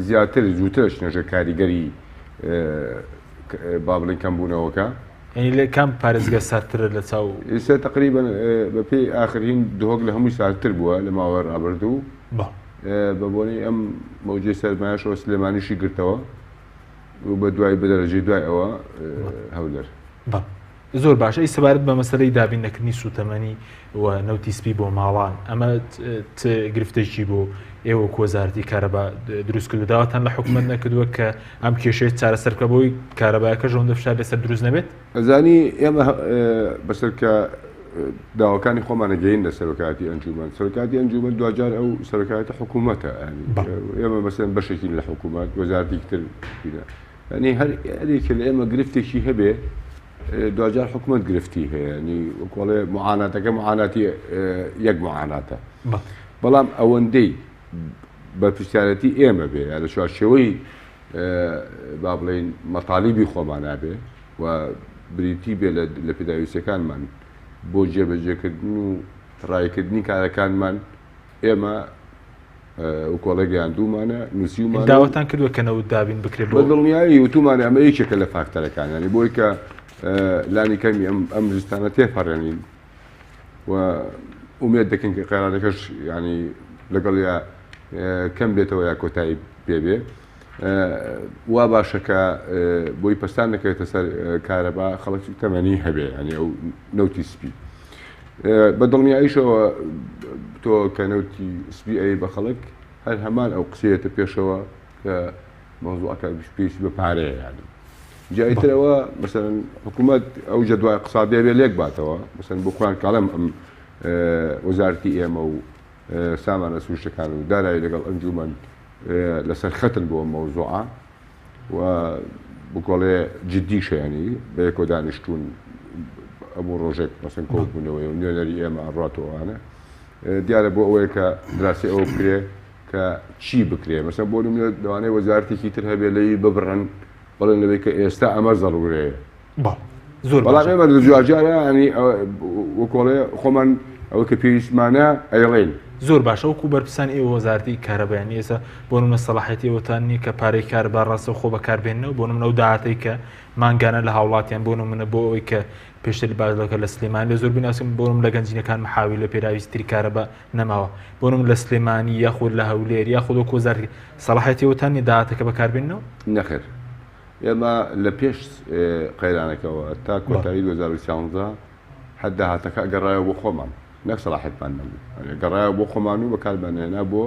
زیاتر زووترش نێژە کاریگەری با بڵێین کەمبوونەوەکە. یانی لە کام پارێزگا ساردترە لە چاو؟ ئێستا تەقریبەن بە پێی ئاخرین دهۆک لە هەمووی ساردتر بووە لە ماوەی ڕابردوو. بە بۆنەی ئەم مەوجەی سەرمایەشەوە سلێمانیشی گرتەوە و بە دوای بە دەرەجەی دوای ئەوە هەولێر. بەڵێ. زۆر باشە ئەی سەبارەت بە مەسەلەی دابین نەکردنی سووتەمەنی و نەوتی سپی بۆ ماڵان ئەمە چ گرفتێکی بۆ ئێوە وەکو وەزارەتی کارەبا دروست کردو داواتان لە حکومەت نەکردووە کە ئەم کێشەیە چارەسەر بکە بۆی کارەبایەکە ژەوەندە فشار لەسەر دروست نەبێت؟ ئەزانی ئێمە بەسەر کە داواکانی خۆمانە گەین لە سەرۆکایەتی ئەنجومەن سەرۆکایەتی ئەنجومەن دواجار ئەو سەرۆکایەتی حکوومەتە ئێمە مەسەن بەشێکین لە حکوومەت وەزارەتی تر یانی هەر یەکێ لە ئێمە گرفتێکی هەبێ دواجار حکومەت گرفتی هەیە ینی وەکۆڵێ معاناتەکە معاناتی یەک معاناتە بەڵام ئەوەندەی بەرپرسیارەتی ئێمە بێ یا لە چوارچێوەی با بڵین مەتالیبی خۆمانە بێ و بریتی بێ لە پێداویستەکانمان بۆ جێبەجێکردن و ڕایکردنی کارەکانمان ئێمە وکۆڵێ گەیاندوومانە، نووسیومانە و. داواتان کردووە کە نەوت دابین بکرێت بۆ. بە دڵنیایی وتوومانە ئەمە یەکێکە لە فاکتەرەکان، یانی بۆی کە لانی کەمی ئەم ئەم زستانە تێپەڕێنین و ئومێد دەکەین کە قەیرانەکەش یانی لەگەڵ یا کەم بێتەوە یا کۆتایی پێ بێ. وا باشە کە بۆی پەستان نەکەوێتە سەر کارەبا خەڵک تەمەنی هەبێ یانی ئەو نەوتی سپی. بە دڵنیاییشەوە تۆ کە نەوتی سپی ئەی بە خەڵک هەر هەمان ئەو قسەیەتە پێشەوە کە مەوزوعەکە پێویستی بە پارەیە یانی جا ئیتر ئەوە مەسەلەن حکوومەت ئەو جەدوای اقتصادیە بێ لێک باتەوە مەسەلەن بۆ خۆیان کاڵێم ئەم وەزارەتی ئێمە و سامانە سروشتەکان و دارایی لەگەڵ ئەنجومەن لەسەر خەتن بۆ مەوزوعە و بکۆڵێ جدیشە ینی بەیەکەوە دانیشتوون هەموو ڕۆژێک مەسەن کۆبوونەوەی و نوێنەری ئێمە ئەڕاتەوەوانە دیارە بۆ ئەوەیە کە دراسی ئەوە بکرێ کە. کە چی بکرێ مەسەن بۆ نمونە لەوانەیە وەزارەتێکی تر هەبێ لێی ببڕن بڵێن لەوەی کە ئێستا ئەمە زەڕورەیە زۆر بەڵام ئێمە لە جوارجارە ینی وەکۆڵێ خۆمان ئەوە کە پێویستمانە ئەیڵێن. زۆر باشە وەکو بەرپرسان ئێوە وەزارەتی کارەبایان ئێستا بۆ نمونە سەڵاحیەتی ئێوەتان نییە کە پارەی کارەبا ڕاستەوخۆ بەکاربێننەوە بۆ نمونە ئەو داهاتەی کە مانگانە لە هاوڵاتیان بۆ نمونە بۆ ئەوەی کە پێشتر باس لەکە لە سلێمانی لە زۆر بیناسم بۆ نمونە لە گەنجینەکان محاوی لە پێداویستی کارەبا نەماوە بۆ نمونە لە سلێمانی یاخود لە هەولێر یاخود وەکو وەزارەتی سەڵاحیەتی ئێوەتان نییە داهاتەکە بەکاربێننەوە؟ نەخێر ئێمە لە پێش قەیرانەکەوە تا کۆتایی 2013 هەر داهاتەکە گەڕایەوە بۆ خۆمان نەک سەڵاحیەتمان نەبوو گەڕایەوە بۆ خۆمان و بەکارمان هێنا بۆ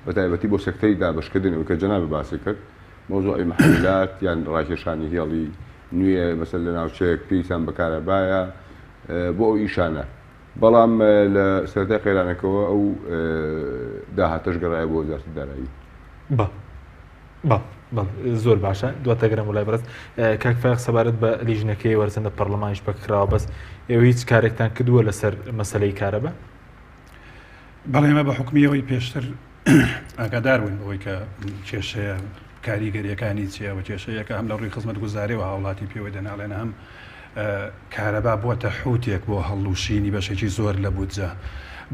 بە تایبەتی بۆ سێکتەری دابەشکردن ئەوەی کە جەنابت باسی کرد مەوزوعی محەولات یان ڕاکێشانی هێڵی نوێ مەسەل لە ناوچەیەک پێویستیان بە کارەبایە بۆ ئەو ئیشانە بەڵام لە سەرەتای قەیرانەکەوە ئەو داهاتەش گەڕایە بۆ وەزارەتی دارایی. بەڵێ بەڵێ بەڵێ زۆر باشە دواتەگەرم وڵای بەڕێز کاک فایق سەبارەت بە لیژنەکەی وەرزەندە پەرلەمانیش پەکخراوە بەس ئێوە هیچ کارێکتان کردووە لەسەر مەسلەی کارەبا؟ بەڵێ ئێمە بە حکومی ئەوەی پێشتر ئاگادار بووین بەوەی کە کێشەیە کاریگەریەکانی چیە و کێشەیەکە هەم لە ڕووی خزمەتگوزاریەوە هاوڵاتی پێوەی دەناڵێن هەم کارەبا بووەتە حوتێک بۆ هەڵلوشینی بەشێکی زۆر لە بودجە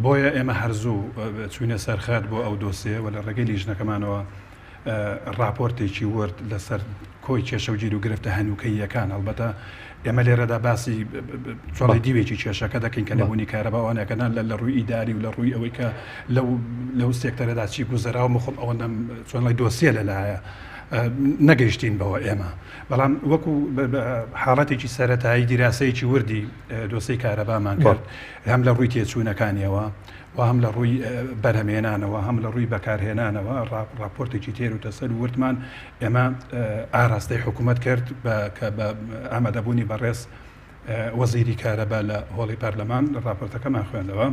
بۆیە ئێمە هەرزوو چوینە سەرخەت بۆ ئەو دۆسیە و لە ڕێگەی لیژنەکەمانەوە ڕاپۆرتێکی ورد لەسەر کۆی کێشە و گیروگرفتە هەنووکەییەکان، هەڵبەتە ئێمە لێرەدا باسی چۆڵی دیوێکی کێشەکە دەکەین کە نەبوونی کارەبا ئەوانەکە لە ڕووی ئیداری و لە ڕووی ئەوەی کە لەو لەو سێکتەرەدا چی گوزەراوە مخۆم ئەوەندەم چۆنڵی دۆسیە لەلایە نەگەیشتین بەوە ئێمە بەڵام وەکو حاڵەتێکی سەتایی دیراسەیەکی وردی دۆسەی کارەبامان کرد هەم لە ڕووی تێچوونەکانیەوە و هەم لە ڕووی بەرهەمهێنانەوە هەم لە ڕووی بەکارهێنانەوە ڕاپۆرتێکی تێر و تەسەل و وردمان ئێمە ئاراستەی حکوومەت کرد کە بە ئامادەبوونی بەڕێز وەزیری کارەبا لە هۆڵی پەرلەمان راپۆرتەکەمان خوێندەوە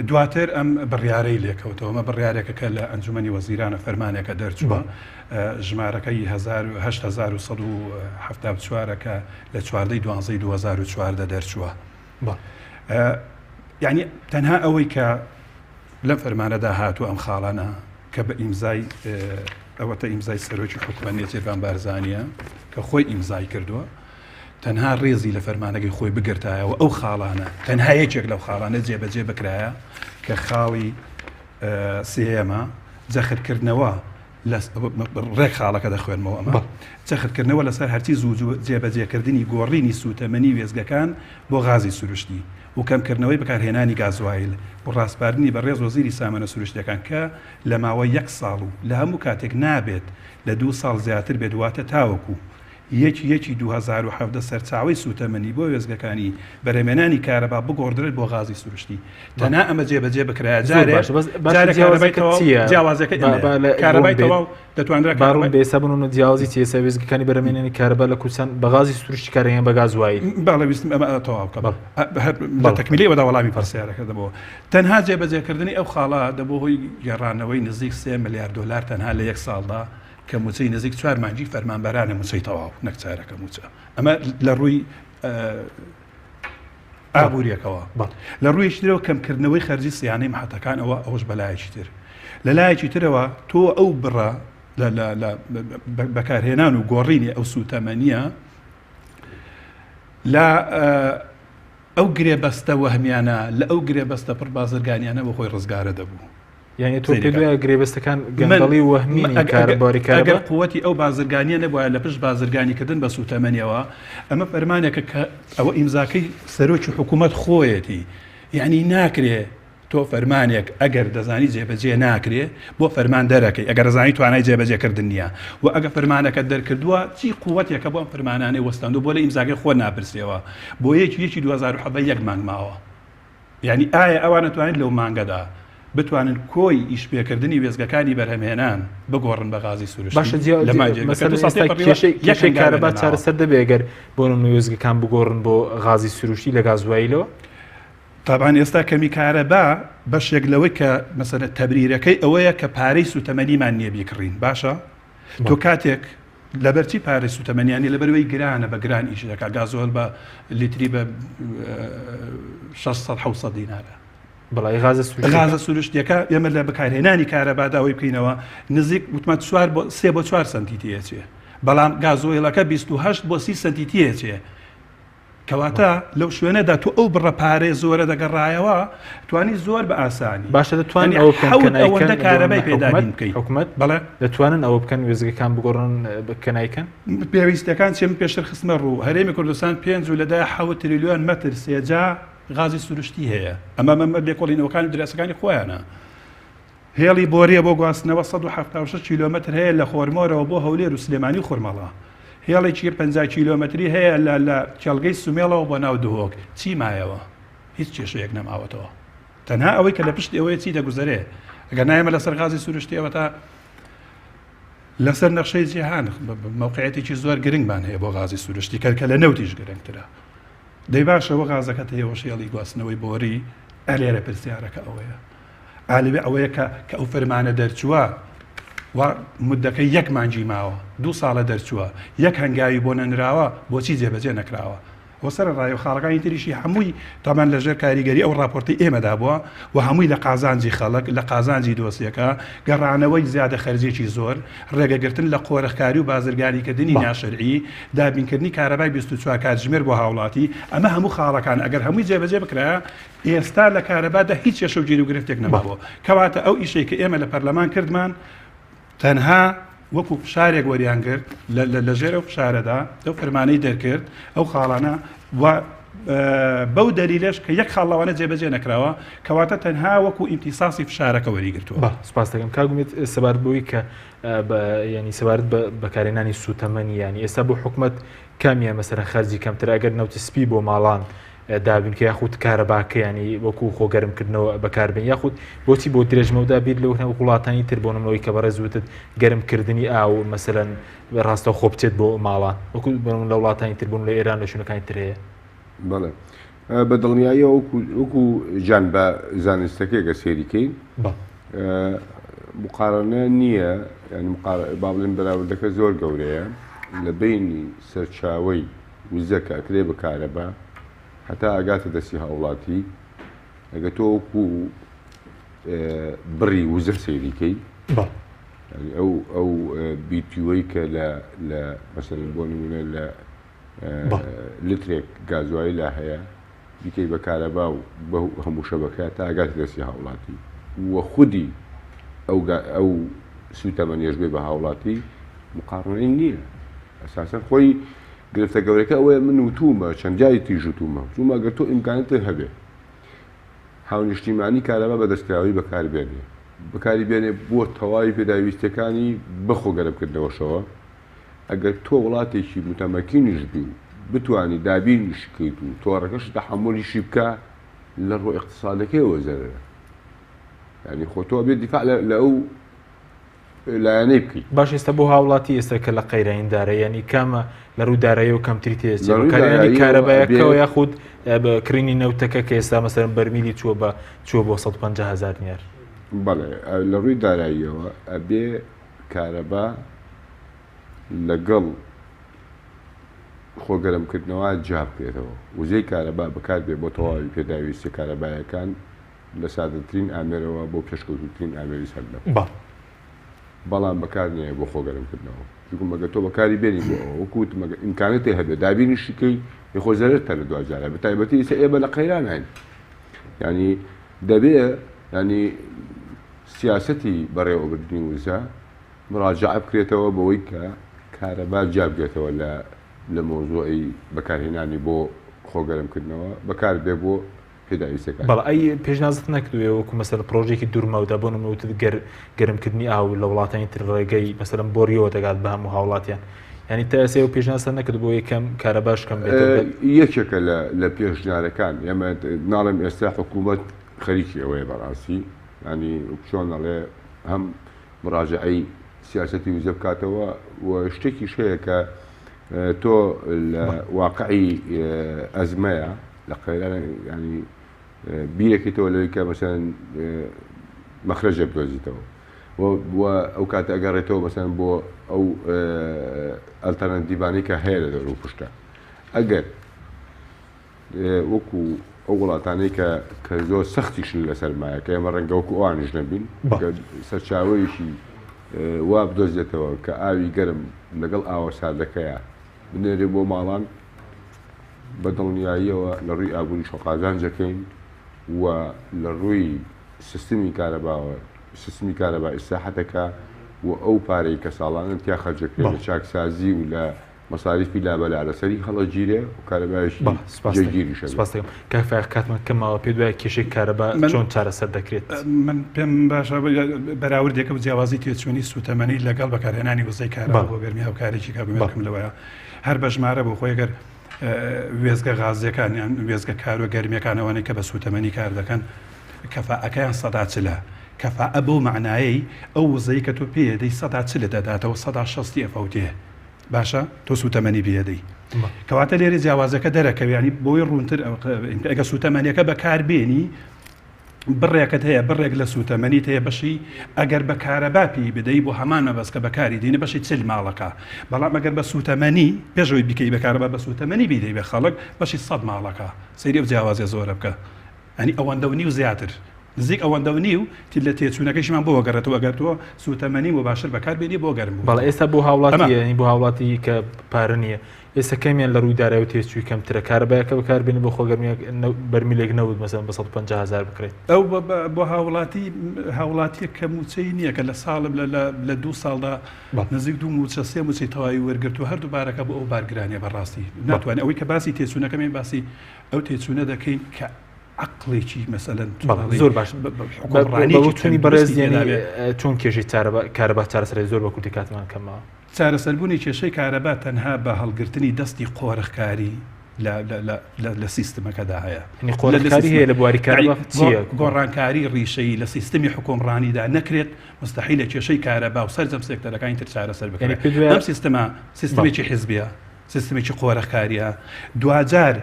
دواتر ئەم بڕیارەی لێکەوتەوە ئەمە بڕیارێکە کە لە ئەنجومەنی وەزیرانە فەرمانێکە دەرچووە ژمارەکەی 1974 کە لە چواردەی دوانزەی 2014 دەرچووە یعنی تەنها ئەوەی کە لەم فەرمانەدا هاتوو ئەم خاڵانە کە بە ئیمزای ئەوەتە ئیمزای سەرۆکی حکومەت نێچیرڤان بارزانیە کە خۆی ئیمزای کردووە تەنها ڕێزی لە فەرمانەکەی خۆی بگرتایەوە ئەو خاڵانە تەنها یەکێک لەو خاڵانە جێبەجێ بکرایە کە خاڵی سێیەمە جەختکردنەوە ڕێک خاڵەکە دەخوێنمەوە ئەمە جەختکردنەوە لەسەر هەرچی زوو جێبەجێکردنی گۆڕینی سووتەمەنی وێستگەکان بۆ غازی سروشتی و کەمکردنەوەی بەکارهێنانی گازوایل و ڕاسپاردنی بەڕێز وەزیری سامانە سروشتیەکان کە لە ماوەی یەک ساڵ و لە هەموو کاتێک نابێت لە دوو ساڵ زیاتر بێت واتە تاوەکو یەکی یەکی 2017 سەرچاوەی سووتەمەنی بۆ وێستگەکانی بەرهەمێنانی کارەبا بگۆڕدرێت بۆ غازی سروشتی تەنها ئەمە جێبەجێ بکرایە جارێ جارێ کارەبای تەواو جیاوازەکە ئەمەیە کارەبای تەواو دەتوانرا باڕوون بێ ئێستا بنوونە جیاوازی چیە ئێستا وێستگەکانی بەرهەمێنانی کارەبا لە کوردستان بە غازی سروشتی کار یان بە گازوایل؟ بەڵێ ویستم ئەمە تەواو بکەم لە تەکمیلەی ئەوەدا وەڵامی پرسیارەکە دەبەوە تەنها جێبەجێکردنی ئەو خاڵە دەبوو هۆی گێڕانەوەی نزیک سێ ملیار دۆلار تەنها لە یەک ساڵدا کە مووچەی نزیک چوار مانگی فەرمانبەرانە مووچەی تەواو نەک چارەکە مووچە ئەمە لە ڕووی ئابووریەکەوە لە ڕوویەکی ترەوە کەمکردنەوەی خەرجی سیانەی محەتەکان ئەوە ئەوەش بەلایەکی تر لە لایەکی ترەوە تۆ ئەو بڕە لە بەکارهێنان و گۆڕینی ئەو سوتەمەنیە لە ئەو گرێبەستە وەهمیانە لە ئەو گرێبەستە پڕ بازرگانیانە بۆ خۆی ڕزگارە دەبوو. یانی تۆ پێت وایە گرێبەستەکان گەندەڵی و وەهمی نین کارەباری کارەبا؟ ئەگەر قوتی ئەو بازرگانیە نەبوایە لە پشت بازرگانیکردن بە سوتەمەنیەوە، ئەمە فەرمانێکە کە ئەوە ئیمزاکەی سەرۆکی حکوومەت خۆیەتی، یانی ناکرێ تۆ فەرمانێک ئەگەر دەزانی جێبەجێ ناکرێ بۆ فەرمان دەرەکەی ئەگەر دەزانی توانای جێبەجێکردن نییە و ئەگە فەرمانەکەت دەرکردووە چی قوتێکە بۆ ئەم فەرمانانەی وەستاندووە بۆ لە ئیمزاکەی خۆت ناپرسیەوە بۆ یەکی یەکی 2017 یەک مانگ ماوە یانی ئایا ئەوان ئەتوانن لەو مانگەدا بتوانن کۆی ئیشپێکردنی وێستگەکانی بەرهەمهێنان بگۆڕن بە غازی سروشتی باشە جیا لە مانگێکدا کە مەسەلەن دوو ساڵ ئێستا تێپەڕیوە کێشەی یەک کێشەی هەنگاویان کارەبا نەناوە. چارەسەر دەبێ گەر بۆ نمونە وێستگەکان بگۆڕن بۆ غازی سروشتی لە گازوایلەوە؟ تەبعەن ئێستا کەمی کارەبا بەشێک لەوەی کە مەسەلەن تەبریرەکەی ئەوەیە کە پارەی سوتەمەنیمان نییە بیکڕین باشە تۆ کاتێک لەبەرچی پارەی سوتەمەنیان نیە لەبەرئەوەی گرانە بە گران ئیش دەکات گازۆل بە لیتری بە 600 700 دینارە. بەڵی غازە سروشتیەکە. غازە سروشتیەکە ئێمە لە بەکارهێنانی کارەبادا ئەوەی بکەینەوە نزیک وتمان چوار بۆ سێ بۆ چوار سەنتی تێچێ بەڵام گازۆیڵەکە 28 بۆ 30 سەنتی تێچێ کەواتە لەو شوێنەدا تۆ ئەو بڕە پارەیە زۆرە دەگەڕایەوە توانی زۆر بە ئاسانی باشە دەتوانن ئەوە بکەن کە نایکەن ئەوەندە کارەبای بۆ پێ حکومەت دابین بکەی حکومەت بەڵێ دەتوانن ئەوە بکەن وێزگەکان بگۆڕن کە نایکەن پێویستەکان چیە من پێشتر خستمە ڕوو هەرێمی کوردستان پێنج و لەدای حەوت تریلیۆن مەتر سێجا غازی سروشتی هەیە ئەمە مەمە لێکۆڵینەوەکان و دراسەکانی خۆیانە هێڵی بۆریە بۆ گواستنەوە 176 کیلۆمەتر هەیە لە خۆرمۆرەوە بۆ هەولێر و سلێمانی و خورمەڵە. هێڵێکی 50 کیلۆمەتری هەیە لە لە کێڵگەی سمێڵەوە بۆ ناو دهۆک. چی مایەوە؟ هیچ کێشەیەک نەماوەتەوە. تەنها ئەوەی کە لە پشت ئێوەیە چی دەگوزەرێ؟ ئەگەر نا ئێمە لەسەر غازی سروشتی ئەوەتا لەسەر نەخشەی جیهان مەوقعیەتێکی زۆر گرنگمان هەیە بۆ غازی سروشتی کە کە لە نەوتیش گرنگترە. دەی باشە وە غازەکەت هەیە وە شێڵی گواستنەوەی بۆری ئەلێرە پرسیارەکە ئەوەیە ئالوێ ئەوەیە کە کە ئەو فەرمانە دەرچووە و مدەکەی یەک مانگی ماوە دوو ساڵە دەرچووە یەک هەنگاوی بۆ نەنراوە بۆچی جێبەجێ نەکراوە وە سەرەڕای و خاڵەکانی تریشی هەمووی تامان لەژێر کاریگەری ئەو ڕاپۆرتی ئێمەدا بووە و هەمووی لە قازانجی خەڵک لە قازانجی دۆسیەکە گەڕانەوەی زیادە خەرجێکی زۆر ڕێگەگرتن لە قۆرخکاری و بازرگانیکردنی ناشەرعی دابینکردنی کارەبای 24 کاتژمێر بۆ هاوڵاتی ئەمە هەموو خاڵەکان ئەگەر هەمووی جێبەجێ بکرایە ئێستا لە کارەبادا هیچ کێشە و گیروگرفتێک نەمابوو. کەواتە ئەو ئیشەی کە ئێمە لە پەرلەمان کردمان تەنها وەکو فشارێک وەریان گرت لە ژێر ئەو فشارەدا ئەو فەرمانەی دەرکرد ئەو خاڵانە و بەو دەلیلەش کە یەک خاڵ لەوانە جێبەجێ نەکراوە کەواتە تەنها وەکو ئیمتیساسی فشارەکە وەریگرتووە. بەڵێ سوپاس دەکەم کاک ئومێد سەبارەت بەوەی کە ینی سەبارەت بە بەکارهێنانی سووتەمەنی ینی ئێستا بۆ حکومەت کامیان مەسەرەن خەرجی کەمترە ئەگەر نەوتی سپی بۆ ماڵان دابین کە یاخود کارەباکە ینی وەکو خۆ گەرمکردنەوە بەکاربێن یاخود بۆچی بۆ درێژمەودا بیر لەو وڵاتانی تر بۆ نمونەوەی کە بەڕێز وتت گەرمکردنی ئاو مەسەلەن ڕاستەوخۆ بچێت بۆ ماڵان وەکو لە وڵاتانی تر بوون لە ئێران لە شوێنەکانی تر هەیە. بەڵێ بە دڵنیاییەوە وەکو جان بە زانستەکەی گە سێری کەین مقارنە نییە ینی با بڵێن بەراوردەکە زۆر گەورەیە لە بینی سەرچاوەی وزە کە ئەکرێ بە کارەبا هەتا ئەگاتە دەستی هاوڵاتی ئەگە تۆ وەکو بڕی وزە سەیری کەی ئەو ئەو بیتیوەی کە لە لە مەسەلەن بۆ نمونە لە لترێک گازوایلا هەیە بیکەی بە کارەبا و بە هەموو شەبەکە تا ئەگاتە دەستی هاوڵاتی و خودی ئەو ئەو سوتەمەنیەش بێ بە هاوڵاتی مقاڕنەی نییە ئەساسەن خۆی گرفتە گەورەکە ئەوەیە من وتومە چەند جاری تریش وتومە وتومە گەر تۆ ئیمکانتت هەبێ هاونیشتیمانی کارەبا بە دەستکراوی بەکار بێنێ بەکاری بێنێ بۆ تەواوی پێداویستیەکانی بە خۆ گەرمکردنەوەشەوە ئەگەر تۆ وڵاتێکی متەمەکینیش بی و بتوانی دابینیش کەیت و تۆڕەکەش تەحەمولیشی بکا لە ڕوو ئیقتسادەکەیەوە زەرەرە یعنی خۆ تۆ ئەبێ دیفاع لە ئەو لایەنەی بکەیت. باش ئێستا بۆ هاوڵاتی ئێستا کە لە قەیرایندارە یعنی کامە لە ڕووی داراییەوە کەمتری تێچێ لە ڕووی بەکارهێنانی داراییەوە کارەبایەکەوە ئەبێ یاخود بە کڕینی نەوتەکە کە ئێستا مەسەلەن بەرمیلی چووە بە چووە بۆ 150 هەزار دینار. بەڵێ لە ڕووی داراییەوە ئەبێ کارەبا لەگەڵ خۆگەرمکردنەوە جیا بکرێتەوە وزەی کارەبا بەکاربێ بۆ تەواوی پێداویستیە کارەبایەکان لە سادەترین ئامێرەوە بۆ پێشکەوتووترین ئامێری سەردەم. بەڵام بەکار نەیە بۆ خۆگەرمکردنەوە. چونکە مەگەر تۆ بەکاری بێنی بۆ ئەوە، وەکو وتم ئەگەر ئیمکانەتێ هەبێ دابینیشی کەی، ئێ خۆ زەرەرتە لە دواجارا. بە تایبەتی ئیستا ئێمە لە قەیراناین. یانی دەبێ یانی سیاسەتی بەڕێوەبردنی وزە مراجەعە بکرێتەوە بەوەی کە کارەبا جیا بکرێتەوە لە لە مەوزوعی بەکارهێنانی بۆ خۆگەرمکردنەوە، بەکار بێ بۆ پێداویستیەکان. بەڵێ ئەی پێشنیازت نەکردووە وەکو مەسەلەن پرۆژەیەکی دوور مەودا بۆ نمونە وتت گەر گەرمکردنی ئاو لە وڵاتانی تر ڕێگەی مەسەلەن بۆریەوە دەگات بە هەموو هاوڵاتیان یعنی تا ئێستا ئەو پێشنیازتان نەکرد بۆ یەکەم کارەباش کەم بێتەوە بە یەکێکە لە لە پێشنیارەکان ئێمە ناڵێم ئێستا حکوومەت خەریکی ئەوەیە بەڕاستی ینی چۆن ئەڵێ هەم مراجعەی سیاسەتی وزە بکاتەوە و شتێکیش هەیە کە تۆ لە واقعی ئەزمەیە لە قەیران ینی بیرەکەیتەوە لەوەی کە مەسەن مەخرەجێک بدۆزیتەوە و ئەو کاتە ئەگەڕێتەوە مەسەن بۆ ئەو ئەلتەرناتیڤانەی کە هەیە لە دەور و پشتە ئەگەر وەکو ئەو وڵاتانەی کە کە زۆر سەختیشن لە سەرمایە کە ئێمە ڕەنگە وەکو ئەوانیش نەبین کە سەرچاوەیەکی وا بدۆزێتەوە کە ئاوی گەرم لەگەڵ ئاوە ساردەکەیە بنێرێ بۆ ماڵان بە دڵنیاییەوە لە ڕووی ئابووریشەوە قازانج دەکەین و لە ڕووی سیستمی کارەباوە سیستمی کارەبا ئیسراحەت دەکا و ئەو پارەی کە ساڵانە تیا خەرج دەکرێت لە چاکسازی و لە مەساریفی لابەلا لەسەری هەڵەگیرێ و کارەبایەکی بەڵێ سپاس دەکەم جێگیریش هەبێ. سپاس دەکەم کاک فایەق کاتمان کەم ماوە پێت وایە کێشەی کارەبا من چۆن چارەسەر دەکرێت؟ من پێم باشە بەراوردێکە و جیاوازی تێچوونی سووتەمەنی لەگەڵ بەکارهێنانی وزەی کارەبا بەڵێ بۆ گەرمی هاوکارێکی کاک بەڵێ ئومێد لەوەیە هەر بە ژمارە بۆ خۆی گەر وێستگە غازیەکان یان وێستگە کارۆ گەرمیەکان ئەوانەی کە بە سووتەمەنی کار دەکەن کەفائەکەیان سەدا چلە کەفائە بەو مەعنایەی ئەو وزەی کە تۆ پێی ئەدەی سەدا چلت ئەداتەوە سەدا شەستی ئەفەوتێ باشە تۆ سووتەمەنی پێ ئەدەی کەواتە لێرە جیاوازەکە دەرەکەوێ ینی بۆی ڕوونتر ئەگە سووتەمەنیەکە بەکاربێنی بڕێکت هەیە بڕێک لە سووتەمەنیت هەیە بەشی ئەگەر بە کارەبا پێی بدەی بۆ هەمان مەبەست کە بەکاری دێنی بەشی چل ماڵەکە بەڵام ئەگەر بە سووتەمەنی پێشەوەی بیکەی بە کارەبا بە سووتەمەنی بیدەی بە خەڵک بەشی سەد ماڵەکە سەیری ئەو جیاوازیە زۆرە بکە ئەنی ئەوەندە و نیو زیاتر نزیک ئەوەندە و نیو لە تێچوونەکەشیمان بۆ گەڕێتەوە ئەگەر تۆ سووتەمەنی مباشر بەکار بێنی بۆ گەرم بوو بەڵێ ئێستا بۆ هاوڵاتی یعنی بۆ هاوڵاتی کە پارە نییە ئێستا کەمیان لە ڕووی دارایی و تێچووی کەمترە کارەبایەکە بەکاربێنی بۆ خۆگەرمییەک بەرمیلێک نەوت مەسەلەن بە 150 هەزار بکڕێت. ئەو بۆ هاوڵاتی هاوڵاتیەک کە مووچەی نییە کە لە ساڵ لە دوو ساڵدا نزیک دوو مووچە سێ مووچەی تەواوی وەرگرتووە هەردوو بارەکە بۆ ئەو بارگرانیە بەڕاستی ناتوانێت ئەوەی کە باسی تێچوونەکەم باسی ئەو تێچوونە دەکەین کە عەقڵێکی مەسەلەن بەڵێ زۆر باش حکومڕانیی بەڕێز چۆن کێشەی کارەبا چارەسەر زۆر بە کورتی کاتمان کەمەوە. چارەسەربوونی کێشەی کارەبا تەنها بە هەڵگرتنی دەستی قۆرخکاری لە سیستمەکەدا هەیە. یعنی قۆرخکاری هەیە لە بواری کارەبا چییە؟ گۆڕانکاری ڕیشەیی لە سیستمی حکومڕانیدا نەکرێت مستحیلە کێشەی کارەبا و سەرجەم سێکتەرەکانی تر چارەسەر بکرێت. ئەم سیستمە سیستمێکی حیزبیە. سیستمێکی قۆرخکاریە، دواجار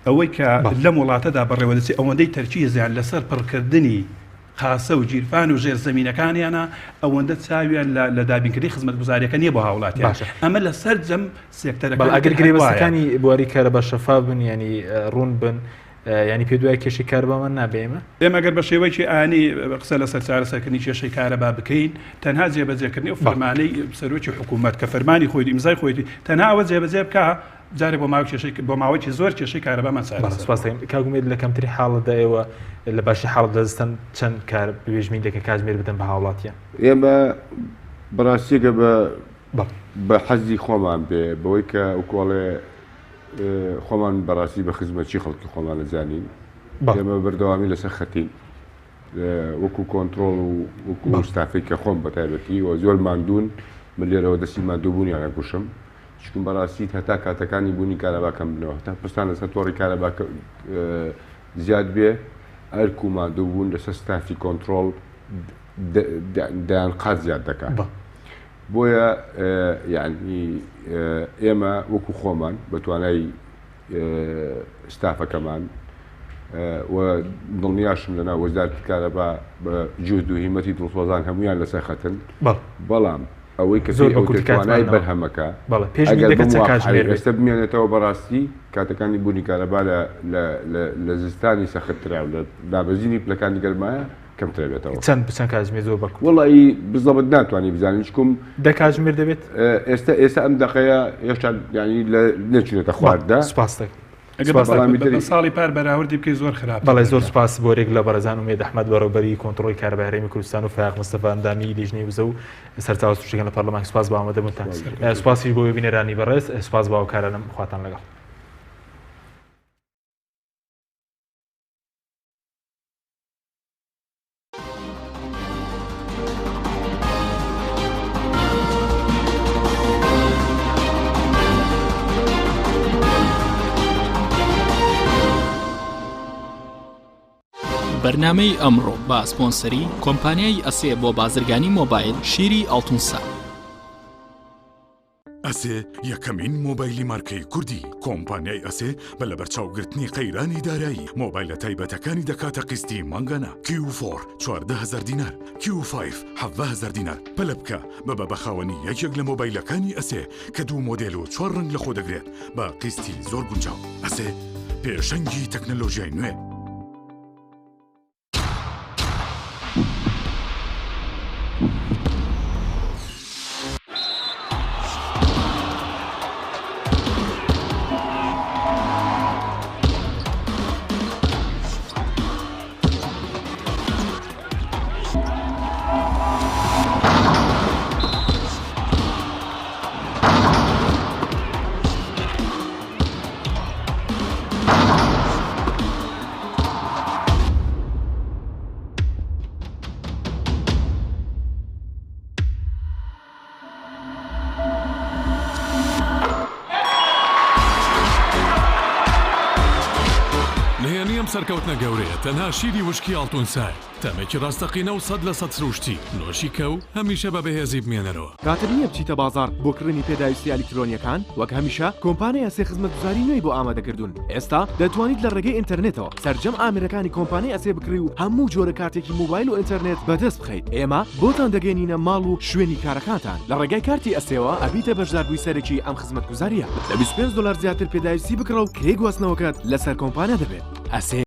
ئەوەی کە لەم وڵاتەدا بەڕێوەدەچێت ئەوەندەی تەرکیزیان لەسەر پڕکردنی قاسە و گیرفان و ژێر زەمینەکانیانە ئەوەندە چاویان لە دابینکردنی خزمەتگوزاریەکە نییە بۆ هاوڵاتیان باشە. ئەمە لە سەرجەم سێکتەرەکانی ئەگەر تر هەر وایە. گرێبەستەکانی بواری کارەبا شەفاف بن یانی ڕوون بن یانی پێت وایە کێشەی کارەبامان نابێ ئێمە؟ ئێمە گەر بە شێوەیەکی ئانی قسە لەسەر چارەسەرکردنی کێشەی کارەبا بکەین تەنها جێبەجێکردنی ئەو فەرمانەی سەرۆکی حکوومەت کە فەرمانی خۆی ئیمزای خۆیتی تەنها ئەوە جێبەجێ بکا جارێ بۆ ماوەی کێشەی بۆ ماوەیەکی زۆر کێشەی کارەبامان چارەسەر سپاس دەکەم کاک ئومێد لە کەمترین حاڵەتدا ئێوە لە باشی حاڵەت دەستن چەند کار بێژمین دەکەن کاتژمێر بدەن بە هاوڵاتیان؟ ئێمە بەڕاستیەکە بە بە حەزی خۆمان بێ بەوەی کە وکۆڵێ خۆمان بەڕاستی بە خزمەتچی خەڵکی خۆمان ئەزانین ئێمە بەردەوامی لەسەر خەتین وەکو کۆنتترۆل و وەکو ستافی کە خۆم بەتایبەتی و زۆر ماندوون من لێرەوە دەستی ماندووبوونیان ئەگوشم چکم بەڕاستی هەتا کاتەکانی بوونی کارەبا کەم بنەوە هەتا پستان لەسەر تۆڕی کارەبا زیاد بێ ئەرک و ماندووبوون لەسەر ستافی کۆنتترۆل دەیان قات زیاد دەکات. بۆیە یانی ئێمە وەکو خۆمان بە توانای ستافەکەمان و دڵنیاشم لەناو وەزارەتی کارەبا بە جوهد و هیمەتی دڵسۆزان هەمویان لەسەر خەتن بەڵام ئەوەی کە زۆر بە توانای بەرهەمەکە ئەگەر ئێستا بمێنێتەوە بەڕاستی کاتەکانی بوونی کارەبا لە زستانی سەختترا و لە دابەزینی پلەکانی گەرمایە کەمترە بێتەوە. چەند چەند کاتژمێر زۆر بە کورتی؟ وەڵایی بزەبت ناتوانی بزانین چکم دە کاتژمێر دەبێت؟ ئێستا ئێستا ئەم دەقەیە هێشتا یانی لە نەچوونەتە خوار دە. سپاس دەکەم. ئەگەر سپاس بەڵام دەکەم. بە ساڵی پار بەراوردی بکەی زۆر خراپتر بەڵێ زۆر دەکات. سپاس بۆ رێک لە بەڕێزان ئومێد ئەحمەد بەڕێوبەری کۆنتڕۆڵی کارەبای هەرێمی کوردستان و فایەق مستەفا ئەندامی لیژنەی وزە و سەرچاوە سروشتیەکان لە پەرلەمان سپاس بۆ ئامادەبوونتان. سپاسیش بۆ بینەرانی بەڕێز سپاس بۆ هاوکارانم خواتان لەگەڵ. بەرنامەی ئەمڕۆ بە سپۆنسەری کۆمپانیای ئەسێ بۆ بازرگانی مۆبایل شیری ئاڵتونسا. ئەسێ یەکەمین مۆبایلی مارکەی کوردی، کۆمپانیای ئەسێ بە لەبەرچاوگرتنی قەیرانی دارایی، مۆبایلە تایبەتەکانی دەکاتە قیستی مانگانە، کیو فۆر 14 هەزار دینار، کیو فایڤ 17 هەزار دینار، پەلە بکە ببە بە خاوەنی یەکێک لە مۆبایلەکانی ئەسێ کە دوو مۆدێل و چوار ڕەنگ لەخۆ دەگرێت بە قیستی زۆر گونجاو. ئەسێ. پێشەنگی تەکنەلۆژیای نوێ. نهێنی ئەم سەرکەوتنە گەورەیە تەنها شیری وشکی ئاڵتون سایە، تامێکی ڕاستەقینە و 100% سروشتی، نۆشی کە و هەمیشە بە بەهێزی بمێنەرەوە. کاتت نییە بچیتە بازاڕ بۆ کڕینی پێداویستییە ئەلیکترۆنییەکان؟ وەک هەمیشە کۆمپانیای ئەسێ خزمەتگوزاری نوێی بۆ ئامادەکردوون، ئێستا دەتوانیت لە ڕێگەی ئینتەرنێتەوە سەرجەم ئامێرەکانی کۆمپانیای ئەسێ بکڕی و هەموو جۆرە کارتێکی مۆبایل و ئینتەرنێت بەدەست بخەیت. ئێمە بۆتان دەگەیەنینە ماڵ و شوێنی کارەکانتان. لە ڕێگای کارتی ئەسێوە ئەبیتە بەشداربووی سەرەکی ئەم خزمەتگوزارییە. لە 25 دۆلار زیاتر پێداویستی بکڕە و کرێی گواستنەوەکەت لەسەر کۆمپانیا دەبێت. ئەسێ.